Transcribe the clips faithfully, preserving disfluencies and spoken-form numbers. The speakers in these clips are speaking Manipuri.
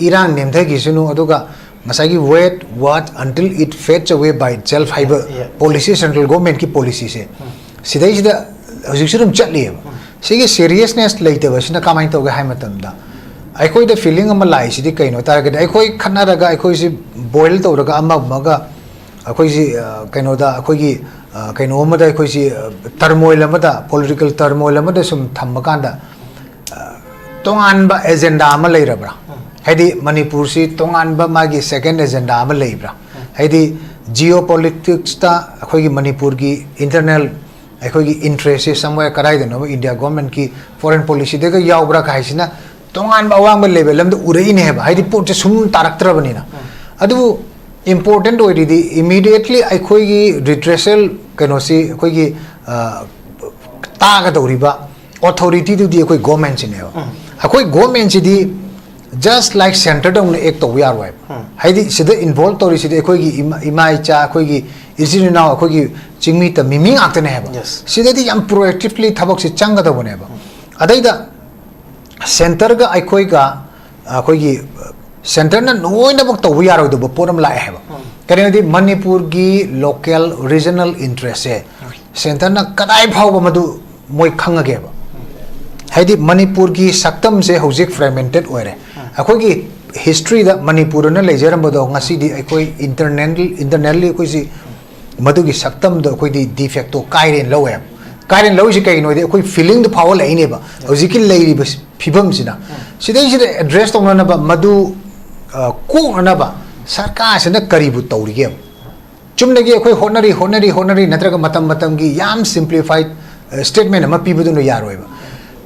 ꯏꯔꯥꯡ ꯅꯦꯝꯊꯈꯤꯁꯅꯨ, ꯑꯗꯨꯒ ꯉꯁꯥꯏꯒꯤ "Wait, watch until it fades away by itself" ꯍꯥꯏꯕ Yeah. ꯄꯣꯂꯤꯁꯤ, ꯁꯦꯟꯇ꯭ꯔꯦꯜ ꯒꯣꯔꯃꯦꯟꯠꯀꯤ ꯄꯣꯂꯤꯁꯤꯁꯦ ꯁꯤꯗꯩꯁꯤꯗ ꯍꯧꯖꯤꯛꯁꯨ ꯑꯗꯨꯝ ꯆꯠꯂꯤꯑꯕ꯫ ꯁꯤꯒꯤ ꯁꯦꯔꯤꯌꯁꯅꯦꯁ ꯂꯩꯇꯕꯁꯤꯅ ꯀꯃꯥꯏꯅ ꯇꯧꯒꯦ ꯍꯥꯏ ꯃꯇꯝꯗ, ꯑꯩꯈꯣꯏꯗ ꯐꯤꯂꯤꯡ ꯑꯃ ꯂꯥꯛꯏꯁꯤꯗꯤ ꯀꯩꯅꯣ ꯍꯥꯏ ꯇꯥꯔꯒꯗꯤ, ꯑꯩꯈꯣꯏ ꯈꯠꯅꯔꯒ, ꯑꯩꯈꯣꯏꯁꯤ ꯕꯣꯏꯜ ꯇꯧꯔꯒ, ꯑꯃ ꯑꯃꯒ ꯑꯩꯈꯣꯏꯁꯤ, ꯑ, ꯀꯩꯅꯣꯗ, ꯑꯩꯈꯣꯏꯒꯤ, ꯑ, ꯀꯩꯅꯣ ꯑꯃꯗ, ꯑꯩꯈꯣꯏꯁꯤ, ꯑ, ꯇꯔꯃꯣꯏꯜ ꯑꯃꯗ, ꯄꯣꯂꯤꯇꯤꯀꯦꯜ ꯇꯔꯃꯣꯏꯜ ꯑꯃꯗ ꯁꯨꯝ ꯊꯝꯕ ꯀꯥꯟꯗ, ꯑ, ꯇꯣꯉꯥꯟꯕ ꯑꯦꯖꯦꯟꯗꯥ ꯑꯃ ꯂꯩꯔꯕ꯭ꯔꯥ? ꯍꯥꯏꯗꯤ, ꯃꯅꯤꯄꯨꯔꯁꯤ ꯇꯣꯉꯥꯟꯕ ꯃꯥꯒꯤ ꯁꯦꯀꯦꯟ ꯑꯦꯖꯦꯟꯗꯥ ꯑꯃ ꯂꯩꯕ꯭ꯔꯥ? ꯍꯥꯏꯗꯤ, ꯖꯤꯑꯣ ꯄꯣꯂꯤꯇꯤꯛꯁꯇ ꯑꯩꯈꯣꯏꯒꯤ ꯃꯅꯤꯄꯨꯔꯒꯤ ꯏꯟꯇꯔꯅꯦꯜ, ꯑꯩꯈꯣꯏꯒꯤ ꯏꯟꯇꯔꯦꯁꯁꯦ ꯁꯝꯋꯦꯌꯔ ꯀꯗꯥꯏꯗꯅꯣ ꯏꯟꯗꯤꯌꯥ ꯒꯣꯔꯃꯦꯟꯠꯀꯤ ꯐꯣꯔꯦꯟ ꯄꯣꯂꯤꯁꯤꯗꯒ ꯌꯥꯎꯕ꯭ꯔꯥ ꯍꯥꯏꯁꯤꯅ ꯇꯣꯉꯥꯟꯕ ꯑꯋꯥꯡꯕ ꯂꯦꯚꯦꯜ ꯑꯃꯗ ꯎꯔꯛꯏꯅꯦ ꯍꯥꯏꯕ, ꯍꯥꯏꯗꯤ, ꯄꯣꯠꯁꯦ ꯁꯨꯝ ꯇꯥꯔꯛꯇ꯭ꯔꯕꯅꯤꯅ꯫ ꯑꯗꯨꯕꯨ ꯏꯝꯄꯣꯔꯇꯦꯟꯠ ꯑꯣꯏꯔꯤꯗꯤ, ꯏꯃꯤꯗꯤꯌꯦꯠꯂꯤ ꯑꯩꯈꯣꯏꯒꯤ ꯔꯤꯗ꯭ꯔꯦꯁꯦꯜ ꯀꯩꯅꯣꯁꯤ, ꯑꯩꯈꯣꯏꯒꯤ, ꯑ, ꯇꯥꯒꯗꯧꯔꯤꯕ ꯑꯣꯊꯣꯔꯤꯇꯤꯗꯨꯗꯤ ꯑꯩꯈꯣꯏ ꯒꯣꯔꯃꯦꯟꯠꯁꯤꯅꯦꯕ꯫ ꯑꯩꯈꯣꯏ ꯒꯣꯔꯃꯦꯟꯠꯁꯤꯗꯤ ꯖꯁ ꯂꯥꯏꯛ ꯁꯦꯟꯇꯔꯗꯧꯅ ꯑꯦꯛ ꯇꯧꯕ ꯌꯥꯔꯣꯏꯕ꯫ ꯍꯥꯏꯗꯤ, ꯁꯤꯗ ꯏꯟꯚꯣꯜꯕ ꯇꯧꯔꯤꯁꯤꯗꯤ ꯑꯩꯈꯣꯏꯒꯤ ꯏꯃꯥ, ꯏꯃꯥ ꯏꯆꯥ, ꯑꯩꯈꯣꯏꯒꯤ ꯏꯆꯤꯟ ꯏꯅꯥꯎ, ꯑꯩꯈꯣꯏꯒꯤ ꯆꯤꯡꯃꯤ ꯇꯝꯃꯤ ꯃꯤ ꯉꯥꯛꯇꯅꯦ ꯍꯥꯏꯕ꯫ Yes. ꯁꯤꯗꯗꯤ ꯌꯥꯝ ꯄ꯭ꯔꯣꯑꯦꯛꯇꯤꯚꯂꯤ ꯊꯕꯛꯁꯤ ꯆꯪꯒꯗꯧꯕꯅꯦꯕ꯫ ꯑꯗꯩꯗ ꯁꯦꯟꯇꯔꯒ ꯑꯩꯈꯣꯏꯒ, ꯑꯩꯈꯣꯏꯒꯤ ꯁꯦꯟꯇꯔꯅ ꯂꯣꯏꯅꯃꯛ ꯇꯧꯕ ꯌꯥꯔꯣꯏꯗꯕ ꯄꯣꯠ ꯑꯃ ꯂꯥꯛꯑꯦ ꯍꯥꯏꯕ꯫ ꯀꯔꯤꯒꯤꯅꯣꯗꯤ, ꯃꯅꯤꯄꯨꯔꯒꯤ ꯂꯣꯀꯦꯜ ꯔꯤꯖꯅꯦꯜ ꯏꯟꯇꯔꯦꯁꯁꯦ ꯁꯦꯟꯇꯔꯅ ꯀꯗꯥꯏ ꯐꯥꯎꯕ ꯃꯗꯨ ꯃꯣꯏ ꯈꯪꯉꯒꯦꯕ? ꯍꯥꯏꯗꯤ, ꯃꯅꯤꯄꯨꯔꯒꯤ ꯁꯛꯇꯝꯁꯦ ꯍꯧꯖꯤꯛ ꯐ꯭ꯔꯦꯒꯃꯦꯟꯇꯦꯠ ꯑꯣꯏꯔꯦ꯫ ꯑꯩꯈꯣꯏꯒꯤ ꯍꯤꯁꯇ꯭ꯔꯤꯗ ꯃꯅꯤꯄꯨꯔꯅ ꯂꯩꯖꯔꯝꯕꯗꯣ ꯉꯁꯤꯗꯤ ꯑꯩꯈꯣꯏ ꯏꯟꯇꯔꯅꯦꯜ, ꯏꯟꯇꯔꯅꯦꯜꯂꯤ ꯑꯩꯈꯣꯏꯁꯤ ꯃꯗꯨꯒꯤ ꯁꯛꯇꯝꯗꯣ ꯑꯩꯈꯣꯏꯗꯤ ꯗꯤꯐꯦꯛꯇꯣ ꯀꯥꯏꯔꯦꯅ ꯂꯧꯋꯦꯕ꯫ ꯀꯥꯏꯔꯦꯅ ꯂꯧꯔꯤꯁꯤ ꯀꯩꯒꯤꯅꯣ ꯍꯥꯏꯗꯤ, ꯑꯩꯈꯣꯏ ꯐꯤꯂꯤꯡꯗꯣ ꯐꯥꯎꯍꯜꯂꯛꯏꯅꯦꯕ ꯍꯧꯖꯤꯛꯀꯤ ꯂꯩꯔꯤꯕ ꯐꯤꯕꯝꯁꯤꯅ꯫ ꯁꯤꯗꯩꯁꯤꯗ ꯑꯦꯗ꯭ꯔꯦꯁ ꯇꯧꯅꯅꯕ, ꯃꯗꯨ, ꯑ, ꯀꯣꯛꯅꯅꯕ ꯁꯔꯀꯥꯔꯁꯤꯅ ꯀꯔꯤꯕꯨ ꯇꯧꯔꯤꯒꯦꯕ? ꯆꯨꯝꯅꯒꯤ ꯑꯩꯈꯣꯏ ꯍꯣꯠꯅꯔꯤ, ꯍꯣꯠꯅꯔꯤ, ꯍꯣꯠꯅꯔꯤ, ꯅꯠꯇ꯭ꯔꯒ ꯃꯇꯝ ꯃꯇꯝꯒꯤ ꯌꯥꯝ ꯁꯤꯝꯄ꯭ꯂꯤꯐꯥꯏꯠ, ꯑ, ꯁ꯭ꯇꯦꯠꯃꯦꯟ ꯑꯃ ꯄꯤꯕꯗꯨꯅ ꯌꯥꯔꯣꯏꯕ꯫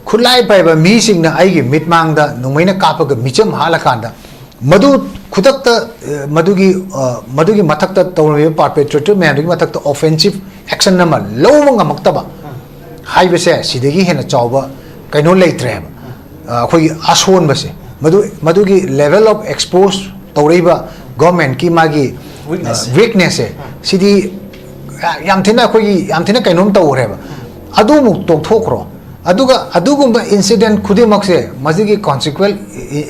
ꯈꯨꯠꯂꯥꯏ ꯄꯥꯏꯕ ꯃꯤꯁꯤꯡꯅ ꯑꯩꯒꯤ ꯃꯤꯠꯃꯥꯡꯗ ꯅꯣꯡꯃꯩꯅ ꯀꯥꯞꯄꯒ ꯃꯤꯆꯝ ꯍꯥꯠꯂꯀꯥꯟꯗ, ꯃꯗꯨ ꯈꯨꯗꯛꯇ, ꯑ, ꯃꯗꯨꯒꯤ, ꯑ, ꯃꯗꯨꯒꯤ ꯃꯊꯛꯇ ꯇꯧꯔꯝꯃꯤꯕ ꯄꯥꯔꯄꯦꯇ꯭ꯔꯦꯇꯔ ꯃꯌꯥꯝꯗꯨꯒꯤ ꯃꯊꯛꯇ ꯑꯣꯐꯦꯟꯁꯤꯞ ꯑꯦꯛꯁꯟ ꯑꯃ ꯂꯧꯕ ꯉꯝꯃꯛꯇꯕ ꯍꯥꯏꯕꯁꯦ ꯁꯤꯗꯒꯤ ꯍꯦꯟꯅ ꯆꯥꯎꯕ ꯀꯩꯅꯣ ꯂꯩꯇ꯭ꯔꯦꯕ꯫ ꯑ, ꯑꯩꯈꯣꯏꯒꯤ ꯑꯁꯣꯟꯕꯁꯦ, ꯃꯗꯨ, ꯃꯗꯨꯒꯤ ꯂꯦꯚꯦꯜ ꯑꯣꯐ ꯑꯦꯛꯁꯄꯣꯖ ꯇꯧꯔꯛꯏꯕ ꯒꯣꯔꯃꯦꯟꯀꯤ ꯃꯥꯒꯤ, ꯑ, Weakness. ꯋꯤꯛꯅꯦꯁꯁꯦ, ꯁꯤꯗꯤ ꯌꯥꯝ ꯊꯤꯅ ꯑꯩꯈꯣꯏꯒꯤ ꯌꯥꯝ ꯊꯤꯅ ꯀꯩꯅꯣꯝ ꯇꯧꯈ꯭ꯔꯦꯕ꯫ ꯑꯗꯨꯃꯨꯛ ꯇꯣꯛꯊꯣꯛꯈ꯭ꯔꯣ, ꯑꯗꯨꯒ ꯑꯗꯨꯒꯨꯝꯕ incident ꯈꯨꯗꯤꯡꯃꯛꯁꯦ, ꯃꯁꯤꯒꯤ consequent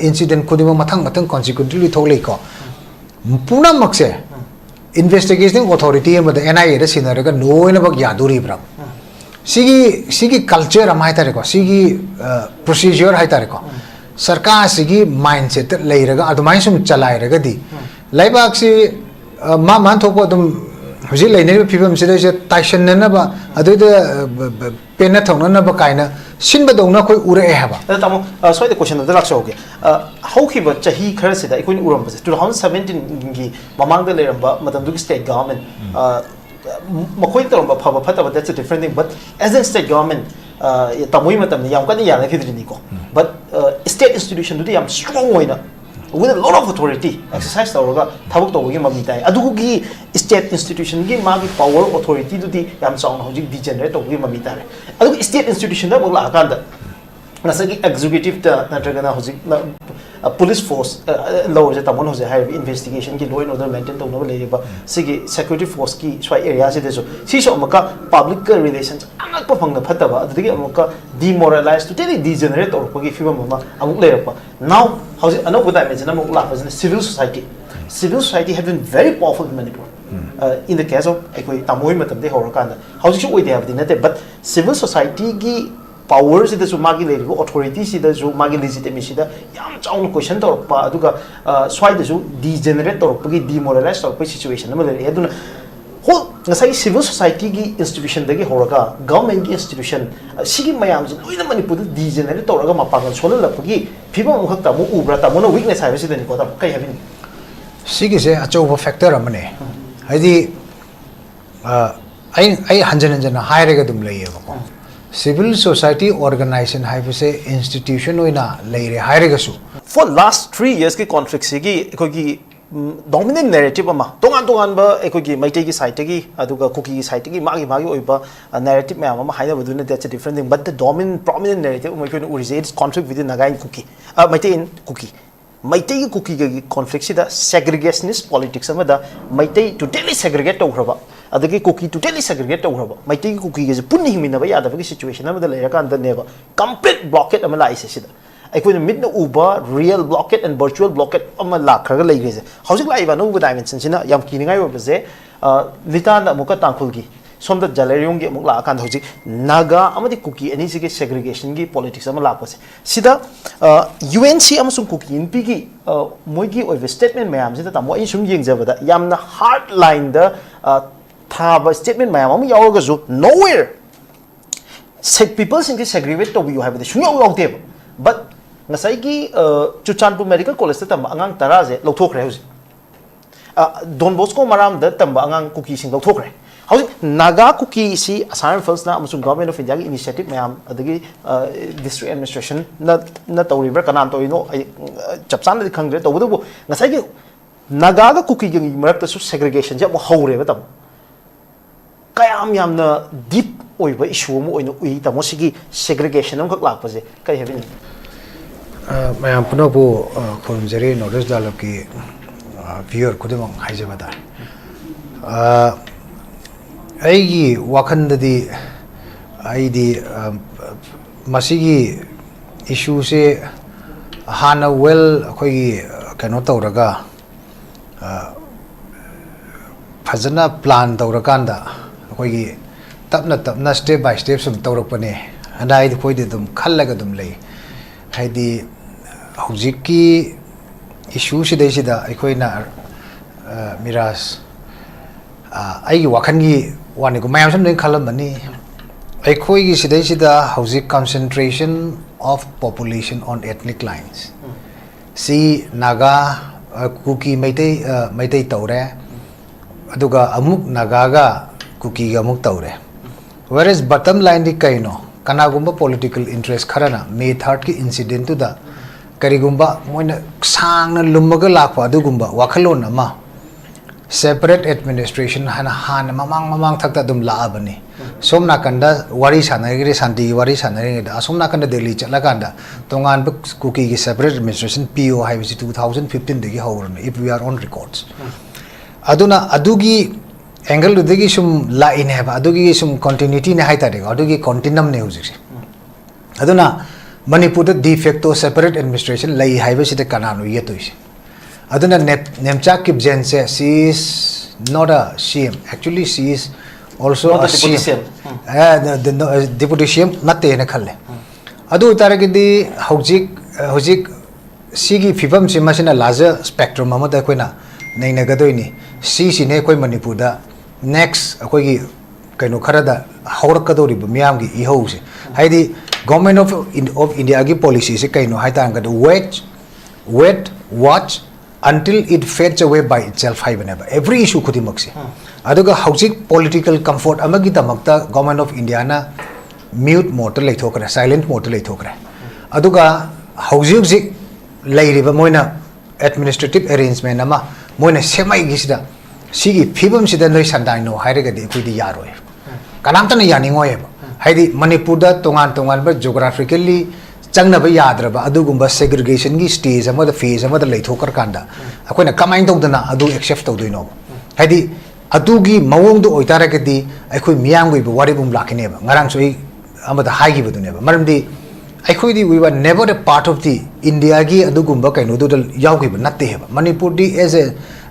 incident ꯈꯨꯗꯤꯡꯃꯛ ꯃꯊꯪ ꯃꯊꯪ consequently ꯊꯣꯛꯂꯛꯏꯀꯣ꯫ ꯄꯨꯝꯅꯃꯛꯁꯦ investigating authority ꯑꯃꯗ, NIA ꯗ ꯁꯤꯟꯅꯔꯒ ꯂꯣꯏꯅꯃꯛ ꯌꯥꯗꯣꯔꯤꯕ꯭ꯔꯥ? ꯁꯤꯒꯤ ꯁꯤꯒꯤ culture ꯑꯃ ꯍꯥꯏꯇꯥꯔꯦꯀꯣ, ꯁꯤꯒꯤ procedure ꯍꯥꯏꯇꯥꯔꯦꯀꯣ, ꯁꯔꯀꯥꯔꯁꯤꯒꯤ mindset ꯇ ꯂꯩꯔꯒ ꯑꯗꯨꯃꯥꯏꯅ ꯁꯨꯝ ꯆꯂꯥꯏꯔꯒꯗꯤ, ꯂꯩꯕꯥꯛꯁꯤ ꯃꯥ ꯃꯥꯟ ꯊꯣꯛꯄ ꯑꯗꯨꯝ ꯍꯧꯖꯤꯛ ꯂꯩꯅꯔꯤꯕ ꯐꯤꯕꯝꯁꯤꯗꯩꯁꯤꯗ ꯇꯥꯏꯁꯟꯅꯅꯕ, ꯑꯗꯨꯗ ꯄꯦꯟꯅ ꯊꯧꯅꯅꯕ ꯀꯥꯏꯅ ꯁꯤꯟꯕꯗꯧꯅ ꯑꯩꯈꯣꯏ ꯎꯔꯛꯑꯦ ꯍꯥꯏꯕ꯫ ꯑꯗ ꯇꯥꯃꯣ, ꯑ, ꯁ꯭ꯋꯥꯏꯗ question ꯑꯝꯇ ꯂꯥꯛꯆꯍꯧꯒꯦ꯫ ꯑ, ꯍꯧꯈꯤꯕ ꯆꯍꯤ ꯈꯔꯁꯤꯗ ꯑꯩꯈꯣꯏꯅ ꯎꯔꯝꯕꯁꯦ, two thousand seventeen ꯒꯤ ꯃꯃꯥꯡꯗ ꯂꯩꯔꯝꯕ ꯃꯇꯝꯗꯨꯒꯤ state government, ꯑ, ꯃꯈꯣꯏꯅ ꯇꯧꯔꯝꯕ ꯐꯕ ꯐꯠꯇꯕ, that's a different thing, but as a state government, ꯑ, ꯇꯥꯃꯣꯒꯤ ꯃꯇꯝꯗ ꯌꯥꯝ ꯀꯟꯅ ꯌꯥꯅꯈꯤꯗ꯭ꯔꯤꯅꯤꯀꯣ꯫ But, ꯑ, state institution ꯗꯨꯗꯤ ꯌꯥꯝ strong ꯑꯣꯏꯅ, with a lot of authority exercise ꯇꯧꯔꯒ ꯊꯕꯛ ꯇꯧꯕꯒꯤ ꯃꯃꯤ ꯇꯥꯏ꯫ ꯑꯗꯨꯒꯤ state institution ꯒꯤ ꯃꯥꯒꯤ power authority ꯗꯨꯗꯤ ꯌꯥꯝ ꯆꯥꯎꯅ ꯍꯧꯖꯤꯛ degenerate ꯇꯧꯕꯒꯤ ꯃꯃꯤ ꯇꯥꯔꯦ꯫ ꯑꯗꯨꯒ state institution ꯗ ꯑꯃꯨꯛ ꯂꯥꯛꯑꯀꯥꯟꯗ, ꯉꯁꯥꯏꯒꯤ executive ꯇ ꯅꯠꯇ꯭ꯔꯒꯅ ꯍꯧꯖꯤꯛ, ꯑ, police force, ꯑ, ꯑ, ꯂꯧꯔꯁꯦ, ꯇꯥꯃꯣꯅ ꯍꯧꯖꯤꯛ ꯍꯥꯏꯔꯤꯕ investigation ꯒꯤ law and order maintain ꯇꯧꯅꯕ ꯂꯩꯔꯤꯕ ꯁꯤꯒꯤ security force ꯀꯤ ꯁ꯭ꯋꯥꯏ area ꯁꯤꯗꯁꯨ, ꯁꯤꯁꯨ ꯑꯃꯨꯛꯀ public ꯀ relations ꯑꯉꯛꯄ ꯐꯪꯅ ꯐꯠꯇꯕ, ꯑꯗꯨꯗꯒꯤ ꯑꯃꯨꯛꯀ demoralize, totally degenerate ꯇꯧꯔꯛꯄꯒꯤ ꯐꯤꯕꯝ ꯑꯃ ꯑꯃꯨꯛ ꯂꯩꯔꯛꯄ꯫ Now, ꯍꯧꯖꯤꯛ ꯑꯅꯧꯕ dimension ꯑꯃꯨꯛ ꯂꯥꯛꯄꯁꯤꯅ civil society꯫ Civil society have been very powerful in Manipur꯫ ꯑ, in the case of ꯑꯩꯈꯣꯏ ꯇꯥꯃꯣ ꯍꯣꯏ ꯃꯇꯝꯗꯒꯤ ꯍꯧꯔꯀꯥꯟꯗ, ꯍꯧꯖꯤꯛꯁꯨ ꯑꯣꯏꯗꯦ ꯍꯥꯏꯕꯗꯤ ꯅꯠꯇꯦ, but civil society ꯒꯤ power ꯁꯤꯗꯁꯨ, ꯃꯥꯒꯤ ꯂꯩꯔꯤꯕ authority ꯁꯤꯗꯁꯨ, ꯃꯥꯒꯤ legitimacy ꯗ ꯌꯥꯝ ꯆꯥꯎꯅ question ꯇꯧꯔꯛꯄ, ꯑꯗꯨꯒ, ꯑ, ꯁ꯭ꯋꯥꯏꯗꯁꯨ degenerate ꯇꯧꯔꯛꯄꯒꯤ, demoralize ꯇꯧꯔꯛꯄꯒꯤ situation ꯑꯃ ꯂꯩꯔꯛꯑꯦ꯫ ꯑꯗꯨꯅ whole ꯉꯁꯥꯏꯒꯤ civil society ꯒꯤ institution ꯗꯒꯤ ꯍꯧꯔꯒ government ꯀꯤ institution, ꯑ, ꯁꯤꯒꯤ ꯃꯌꯥꯝꯁꯤ ꯂꯣꯏꯅ ꯃꯅꯤꯄꯨꯔꯗ degenerate ꯇꯧꯔꯒ ꯃꯄꯥꯡꯒꯜ ꯁꯣꯜꯍꯜꯂꯛꯄꯒꯤ ꯐꯤꯕꯝ ꯑꯃꯈꯛ ꯇꯥꯃꯣ ꯎꯕ꯭ꯔꯥ? ꯇꯥꯃꯣꯅ weakness ꯍꯥꯏꯕꯁꯤꯗꯅꯤꯀꯣ, ꯇꯥꯃꯣ, ꯀꯩ ꯍꯥꯏꯕꯤꯅꯤꯡꯉꯤ? ꯁꯤꯒꯤꯁꯦ ꯑꯆꯧꯕ factor ꯑꯃꯅꯦ꯫ ꯍꯥꯏꯗꯤ, ꯑ, ꯑꯩ, ꯑꯩ ꯍꯟꯖꯟ ꯍꯟꯖꯟꯅ ꯍꯥꯏꯔꯒ ꯑꯗꯨꯝ ꯂꯩꯌꯦꯕꯀꯣ꯫ Civil society organization ꯍꯥꯏꯕꯁꯦ institution ꯑꯣꯏꯅ ꯂꯩꯔꯦ ꯍꯥꯏꯔꯒꯁꯨ, for last three years ꯀꯤ conflict ꯁꯤꯒꯤ ꯑꯩꯈꯣꯏꯒꯤ, ꯎꯝ, dominant narrative ꯑꯃ, ꯇꯣꯉꯥꯟ ꯇꯣꯉꯥꯟꯕ ꯑꯩꯈꯣꯏꯒꯤ ꯃꯩꯇꯩꯒꯤ side ꯇꯒꯤ, ꯑꯗꯨꯒ ꯀꯨꯀꯤꯒꯤ side ꯇꯒꯤ ꯃꯥꯒꯤ ꯃꯥꯒꯤ ꯑꯣꯏꯕ, ꯑ, narrative ꯃꯌꯥꯝ ꯑꯃ ꯍꯥꯏꯅꯕꯗꯨꯅ, that's a different thing, but the dominant, prominent narrative ꯑꯃ ꯑꯩꯈꯣꯏꯅ ꯎꯔꯤꯁꯦ, it's conflict within Naga and Kuki, ꯑ, ꯃꯩꯇꯩ and ꯀꯨꯀꯤ꯫ ꯃꯩꯇꯩꯒꯤ ꯀꯨꯀꯤꯒꯒꯤ conflict ꯁꯤꯗ segregationist politics ꯑꯃꯗ ꯃꯩꯇꯩ totally segregate ꯇꯧꯈ꯭ꯔꯕ, ꯑꯗꯒꯤ ꯀꯨꯀꯤ totally segregate ꯇꯧꯈ꯭ꯔꯕ, ꯃꯩꯇꯩꯒꯤ ꯀꯨꯀꯤꯒꯁꯦ ꯄꯨꯟꯅ ꯍꯤꯡꯃꯤꯟꯅꯕ ꯌꯥꯗꯕꯒꯤ situation ꯑꯃꯗ ꯂꯩꯔꯀꯥꯟꯗꯅꯦꯕ complete blockade ꯑꯃ ꯂꯥꯛꯏꯁꯦ꯫ ꯁꯤꯗ ꯑꯩꯈꯣꯏꯅ ꯃꯤꯠꯅ ꯎꯕ real blockade and virtual blockade ꯑꯃ ꯂꯥꯛꯈ꯭ꯔꯒ ꯂꯩꯈ꯭ꯔꯤꯁꯦ꯫ ꯍꯧꯖꯤꯛ ꯂꯥꯛꯏꯕ ꯑꯅꯧꯕ dimension ꯁꯤꯅ ꯌꯥꯝ ꯀꯤꯅꯤꯡꯉꯥꯏ ꯑꯣꯏꯕꯁꯦ, ꯑ, ꯂꯤꯇꯥꯟꯗ ꯑꯃꯨꯛꯀ ꯇꯥꯡꯈꯨꯜꯒꯤ, ꯁꯣꯝꯗ ꯖꯂꯦꯔꯤꯌꯣꯡꯒꯤ ꯑꯃꯨꯛ ꯂꯥꯛꯑꯀꯥꯟꯗ ꯍꯧꯖꯤꯛ ꯅꯥꯒꯥ ꯑꯃꯗꯤ ꯀꯨꯀꯤ ꯑꯅꯤꯁꯤꯒꯤ segregation ꯒꯤ politics ꯑꯃ ꯂꯥꯛꯄꯁꯦ꯫ ꯁꯤꯗ, ꯑ, U N C ꯑꯃꯁꯨꯡ ꯀꯨꯀꯤ ꯏꯟꯄꯤꯒꯤ, ꯑ, ꯃꯣꯏꯒꯤ ꯑꯣꯏꯕ statement ꯃꯌꯥꯝꯁꯤꯗ, ꯇꯥꯃꯣ, ꯑꯩꯅ ꯁꯨꯝ ꯌꯦꯡꯖꯕꯗ ꯌꯥꯝꯅ hard line ꯗ, ꯑ, ꯊꯥꯕ statement ꯃꯌꯥꯝ ꯑꯃ ꯌꯥꯎꯔꯒꯁꯨ, nowhere ꯁꯦ-, people ꯁꯤꯡꯁꯦ segregate ꯇꯧꯕꯤꯌꯨ ꯍꯥꯏꯕꯗꯤ ꯁꯨꯡꯌꯥꯎ ꯌꯥꯎꯗꯦꯕ꯫ But ꯉꯁꯥꯏꯒꯤ, ꯑ, ꯆꯨꯔꯆꯥꯟꯄꯨꯔ Medical College ꯇ ꯇꯝꯕ ꯑꯉꯥꯡ ꯇꯔꯥꯁꯦ ꯂꯧꯊꯣꯛꯈ꯭ꯔꯦ ꯍꯧꯖꯤꯛ꯫ ꯑ, ꯗꯣꯟ ꯕꯣꯁꯀꯣ ꯃꯔꯥꯝꯗ ꯇꯝꯕ ꯑꯉꯥꯡ ꯀꯨꯀꯤꯁꯤꯡ ꯂꯧꯊꯣꯛꯈ꯭ꯔꯦ꯫ ꯍꯧꯖꯤꯛ ꯅꯥꯒꯥ ꯀꯨꯀꯤꯁꯤ Assam Rifles ꯅ ꯑꯃꯁꯨꯡ Government of India ꯒꯤ initiative ꯃꯌꯥꯝ, ꯑꯗꯒꯤ, ꯑ, district administration ꯅ, ꯅ ꯇꯧꯔꯤꯕ꯭ꯔꯥ, ꯀꯅꯥꯅ ꯇꯧꯔꯤꯅꯣ, ꯑꯩ, ꯑ, ꯆꯞ ꯆꯥꯅꯗꯤ ꯈꯪꯗ꯭ꯔꯦ꯫ ꯇꯧꯕꯇꯕꯨ ꯉꯁꯥꯏꯒꯤ ꯅꯥꯒꯥꯒ ꯀꯨꯀꯤꯒꯤ ꯃꯔꯛꯇꯁꯨ segregation ꯁꯦ ꯑꯃꯨꯛ ꯍꯧꯔꯦꯕ, ꯇꯥꯃꯣ꯫ ꯀꯌꯥꯝ ꯌꯥꯝꯅ deep ꯑꯣꯏꯕ issue ꯑꯃ ꯑꯣꯏꯅ ꯎꯏ, ꯇꯥꯃꯣ, ꯁꯤꯒꯤ segregation ꯑꯃꯈꯛ ꯂꯥꯛꯄꯁꯦ꯫ ꯀꯔꯤ ꯍꯥꯏꯕꯤꯅꯤꯡꯉꯤ? ꯑ, ꯃꯌꯥꯝ ꯄꯨꯝꯅꯃꯛꯄꯨ, ꯑ, ꯈꯨꯔꯨꯝꯖꯔꯤ, North East Dialogue ꯀꯤ, ꯑ, viewer ꯈꯨꯗꯤꯡꯃꯛ ꯍꯥꯏꯖꯕ ꯇꯥꯔꯦ꯫ ꯑ, ꯑꯩꯒꯤ ꯋꯥꯈꯜꯗꯗꯤ ꯑꯩꯗꯤ, ꯑ, ꯃꯁꯤꯒꯤ issue ꯁꯦ ꯍꯥꯟꯅ well ꯑꯩꯈꯣꯏꯒꯤ, ꯑ, ꯀꯩꯅꯣ ꯇꯧꯔꯒ, ꯑ, ꯐꯖꯅ plan ꯇꯧꯔꯀꯥꯟꯗ ꯑꯩꯈꯣꯏꯒꯤ ꯇꯞꯅ ꯇꯞꯅ step by step ꯁꯨꯝ ꯇꯧꯔꯛꯄꯅꯦ꯫ ꯑꯗ ꯑꯩꯗꯤ ꯑꯩꯈꯣꯏꯗꯤ ꯑꯗꯨꯝ ꯈꯜꯂꯒ ꯑꯗꯨꯝ ꯂꯩ꯫ ꯍꯥꯏꯗꯤ ꯍꯧꯖꯤꯛꯀꯤ issue ꯁꯤꯗꯩꯁꯤꯗ ꯑꯩꯈꯣꯏꯅ, ꯑ, ꯃꯤꯔꯥꯖ, ꯑ, ꯑꯩꯒꯤ ꯋꯥꯈꯜꯒꯤ ꯋꯥꯅꯤꯀꯣ, ꯃꯌꯥꯝꯁꯨ ꯂꯣꯏ ꯈꯜꯂꯝꯃꯅꯤ꯫ ꯑꯩꯈꯣꯏꯒꯤ ꯁꯤꯗꯩꯁꯤꯗ ꯍꯧꯖꯤꯛ concentration of population on ethnic lines ꯁꯤ ꯅꯥꯒꯥ, ꯑ, ꯀꯨꯀꯤ, ꯃꯩꯇꯩ, ꯑ, ꯃꯩꯇꯩ ꯇꯧꯔꯦ, ꯑꯗꯨꯒ ꯑꯃꯨꯛ ꯅꯥꯒꯥꯒ ꯀꯨꯀꯤꯒ ꯑꯃꯨꯛ ꯇꯧꯔꯦ꯫ Whereas bottom line ꯗꯤ ꯀꯩꯅꯣ? ꯀꯅꯥꯒꯨꯝꯕ political interest ꯈꯔꯅ May third ꯀꯤ incident ꯇꯨꯗ ꯀꯔꯤꯒꯨꯝꯕ ꯃꯣꯏꯅ ꯁꯥꯡꯅ ꯂꯨꯝꯃꯒ ꯂꯥꯛꯄ ꯑꯗꯨꯒꯨꯝꯕ ꯋꯥꯈꯜꯂꯣꯟ ꯑꯃ, separate administration ꯍꯥꯏꯅ ꯍꯥꯟꯅ ꯃꯃꯥꯡ ꯃꯃꯥꯡ ꯊꯛꯇ ꯑꯗꯨꯝ ꯂꯥꯛꯑꯕꯅꯤ꯫ ꯁꯣꯝ ꯅꯥꯀꯟꯗ ꯋꯥꯔꯤ ꯁꯥꯟꯅꯔꯤꯉꯩꯗ, ꯁꯥꯟꯇꯤꯒꯤ ꯋꯥꯔꯤ ꯁꯥꯟꯅꯔꯤꯉꯩꯗ, ꯑꯁꯣꯝ ꯅꯥꯀꯟꯗ ꯗꯦꯜꯂꯤ ꯆꯠꯂꯀꯥꯟꯗ ꯇꯣꯉꯥꯟꯕ ꯀꯨꯀꯤꯒꯤ separate administration ꯄꯤꯌꯣ ꯍꯥꯏꯕꯁꯤ two thousand fifteen ꯗꯒꯤ ꯍꯧꯔꯕꯅꯤ, if we are on records꯫ ꯑꯗꯨꯅ ꯑꯗꯨꯒꯤ ꯑꯦꯡꯒꯜꯗꯨꯗꯒꯤ ꯁꯨꯝ ꯂꯥꯛꯏꯅꯦ ꯍꯥꯏꯕ, ꯑꯗꯨꯒꯤ ꯁꯨꯝ ꯀꯟꯇꯤꯅ꯭ꯌꯨꯇꯤꯅꯦ ꯍꯥꯏꯇꯥꯔꯦꯀꯣ, ꯑꯗꯨꯒꯤ ꯀꯣꯟꯇꯤꯅꯝꯅꯦ ꯍꯧꯖꯤꯛꯁꯦ꯫ ꯑꯗꯨꯅ ꯃꯅꯤꯄꯨꯔꯗ de facto separate administration ꯂꯩ ꯍꯥꯏꯕꯁꯤꯗ ꯀꯅꯥꯅꯣ ꯌꯦꯠꯇꯣꯏꯁꯦ? ꯑꯗꯨꯅ ꯅꯦꯞ-, Nemcha ꯀꯤꯞꯖꯦꯟꯁꯦ, she is not a C M, actually she is also Not a a deputy C M. C M. A, the-, the-, no, A, deputy C M ꯅꯠꯇꯦꯅ ꯈꯜꯂꯦ꯫ ꯑꯗꯨ ꯑꯣꯏꯇꯥꯔꯒꯗꯤ ꯍꯧꯖꯤꯛ, ꯍꯧꯖꯤꯛ ꯁꯤꯒꯤ ꯐꯤꯕꯝꯁꯤ, ꯃꯁꯤꯅ larger spectrum ꯑꯃꯗ ꯑꯩꯈꯣꯏꯅ ꯅꯩꯅꯒꯗꯣꯏꯅꯤ꯫ ꯁꯤꯁꯤꯅꯦ ꯑꯩꯈꯣꯏ ꯃꯅꯤꯄꯨꯔꯗ next ꯑꯩꯈꯣꯏꯒꯤ ꯀꯩꯅꯣ ꯈꯔꯗ ꯍꯧꯔꯛꯀꯗꯧꯔꯤꯕ ꯃꯤꯌꯥꯝꯒꯤ ꯏꯍꯧꯁꯦ꯫ ꯍꯥꯏꯗꯤ Government of In-, of Indiaꯒꯤ policyꯁꯦ ꯀꯩꯅꯣ ꯍꯥꯏ ꯇꯥꯔꯒꯗꯤ, wait, wait, watch until it fades away by itself ꯍꯥꯏꯕꯅꯦꯕ, every issue ꯈꯨꯗꯤꯡꯃꯛꯁꯦ꯫ ꯑꯗꯨꯒ ꯍꯧꯖꯤꯛ political comfort ꯑꯃꯒꯤꯗꯃꯛꯇ Government of Indiaꯅ mute modeꯇ ꯂꯩꯊꯣꯛꯈ꯭ꯔꯦ, silent modeꯇ ꯂꯩꯊꯣꯛꯈ꯭ꯔꯦ꯫ ꯑꯗꯨꯒ ꯍꯧꯖꯤꯛ ꯍꯧꯖꯤꯛ ꯂꯩꯔꯤꯕ ꯃꯣꯏꯅ administrative arrangement ꯑꯃ ꯃꯣꯏꯅ ꯁꯦꯝꯃꯛꯏꯒꯤꯁꯤꯗ, ꯁꯤꯒꯤ ꯐꯤꯕꯝꯁꯤꯗ ꯅꯣꯏ ꯁꯟꯗꯥꯏꯅꯣ ꯍꯥꯏꯔꯒꯗꯤ ꯑꯩꯈꯣꯏꯗꯤ ꯌꯥꯔꯣꯏ, ꯀꯅꯥꯝꯇꯅ ꯌꯥꯅꯤꯡꯉꯣꯏꯕ꯫ ꯍꯥꯏꯗꯤ ꯃꯅꯤꯄꯨꯔꯗ ꯇꯣꯉꯥꯟ ꯇꯣꯉꯥꯟꯕ geographically ꯆꯪꯅꯕ ꯌꯥꯗ꯭ꯔꯕ ꯑꯗꯨꯒꯨꯝꯕ segregationꯒꯤ stage ꯑꯃꯗ, phase ꯑꯃꯗ ꯂꯩꯊꯣꯛꯈ꯭ꯔꯀꯥꯟꯗ ꯑꯩꯈꯣꯏꯅ ꯀꯃꯥꯏꯅ ꯇꯧꯗꯅ ꯑꯗꯨ accept ꯇꯧꯗꯣꯏꯅꯣꯕ? ꯍꯥꯏꯗꯤ ꯑꯗꯨꯒꯤ ꯃꯑꯣꯡꯗ ꯑꯣꯏꯇꯥꯔꯒꯗꯤ ꯑꯩꯈꯣꯏ ꯃꯤꯌꯥꯝꯒꯤ ꯑꯣꯏꯕ ꯋꯥꯔꯦꯞ ꯑꯃ ꯂꯥꯛꯀꯅꯦꯕ꯫ ꯉꯔꯥꯡꯁꯨ ꯑꯩ ꯑꯃꯗ ꯍꯥꯏꯈꯤꯕꯗꯨꯅꯦꯕ꯫ ꯃꯔꯝꯗꯤ ꯑꯩꯈꯣꯏꯗꯤ we were never a part of the Indiaꯒꯤ ꯑꯗꯨꯒꯨꯝꯕ ꯀꯩꯅꯣꯗꯨꯗ ꯌꯥꯎꯈꯤꯕ ꯅꯠꯇꯦ ꯍꯥꯏꯕ꯫ ꯃꯅꯤꯄꯨꯔꯗꯤ as a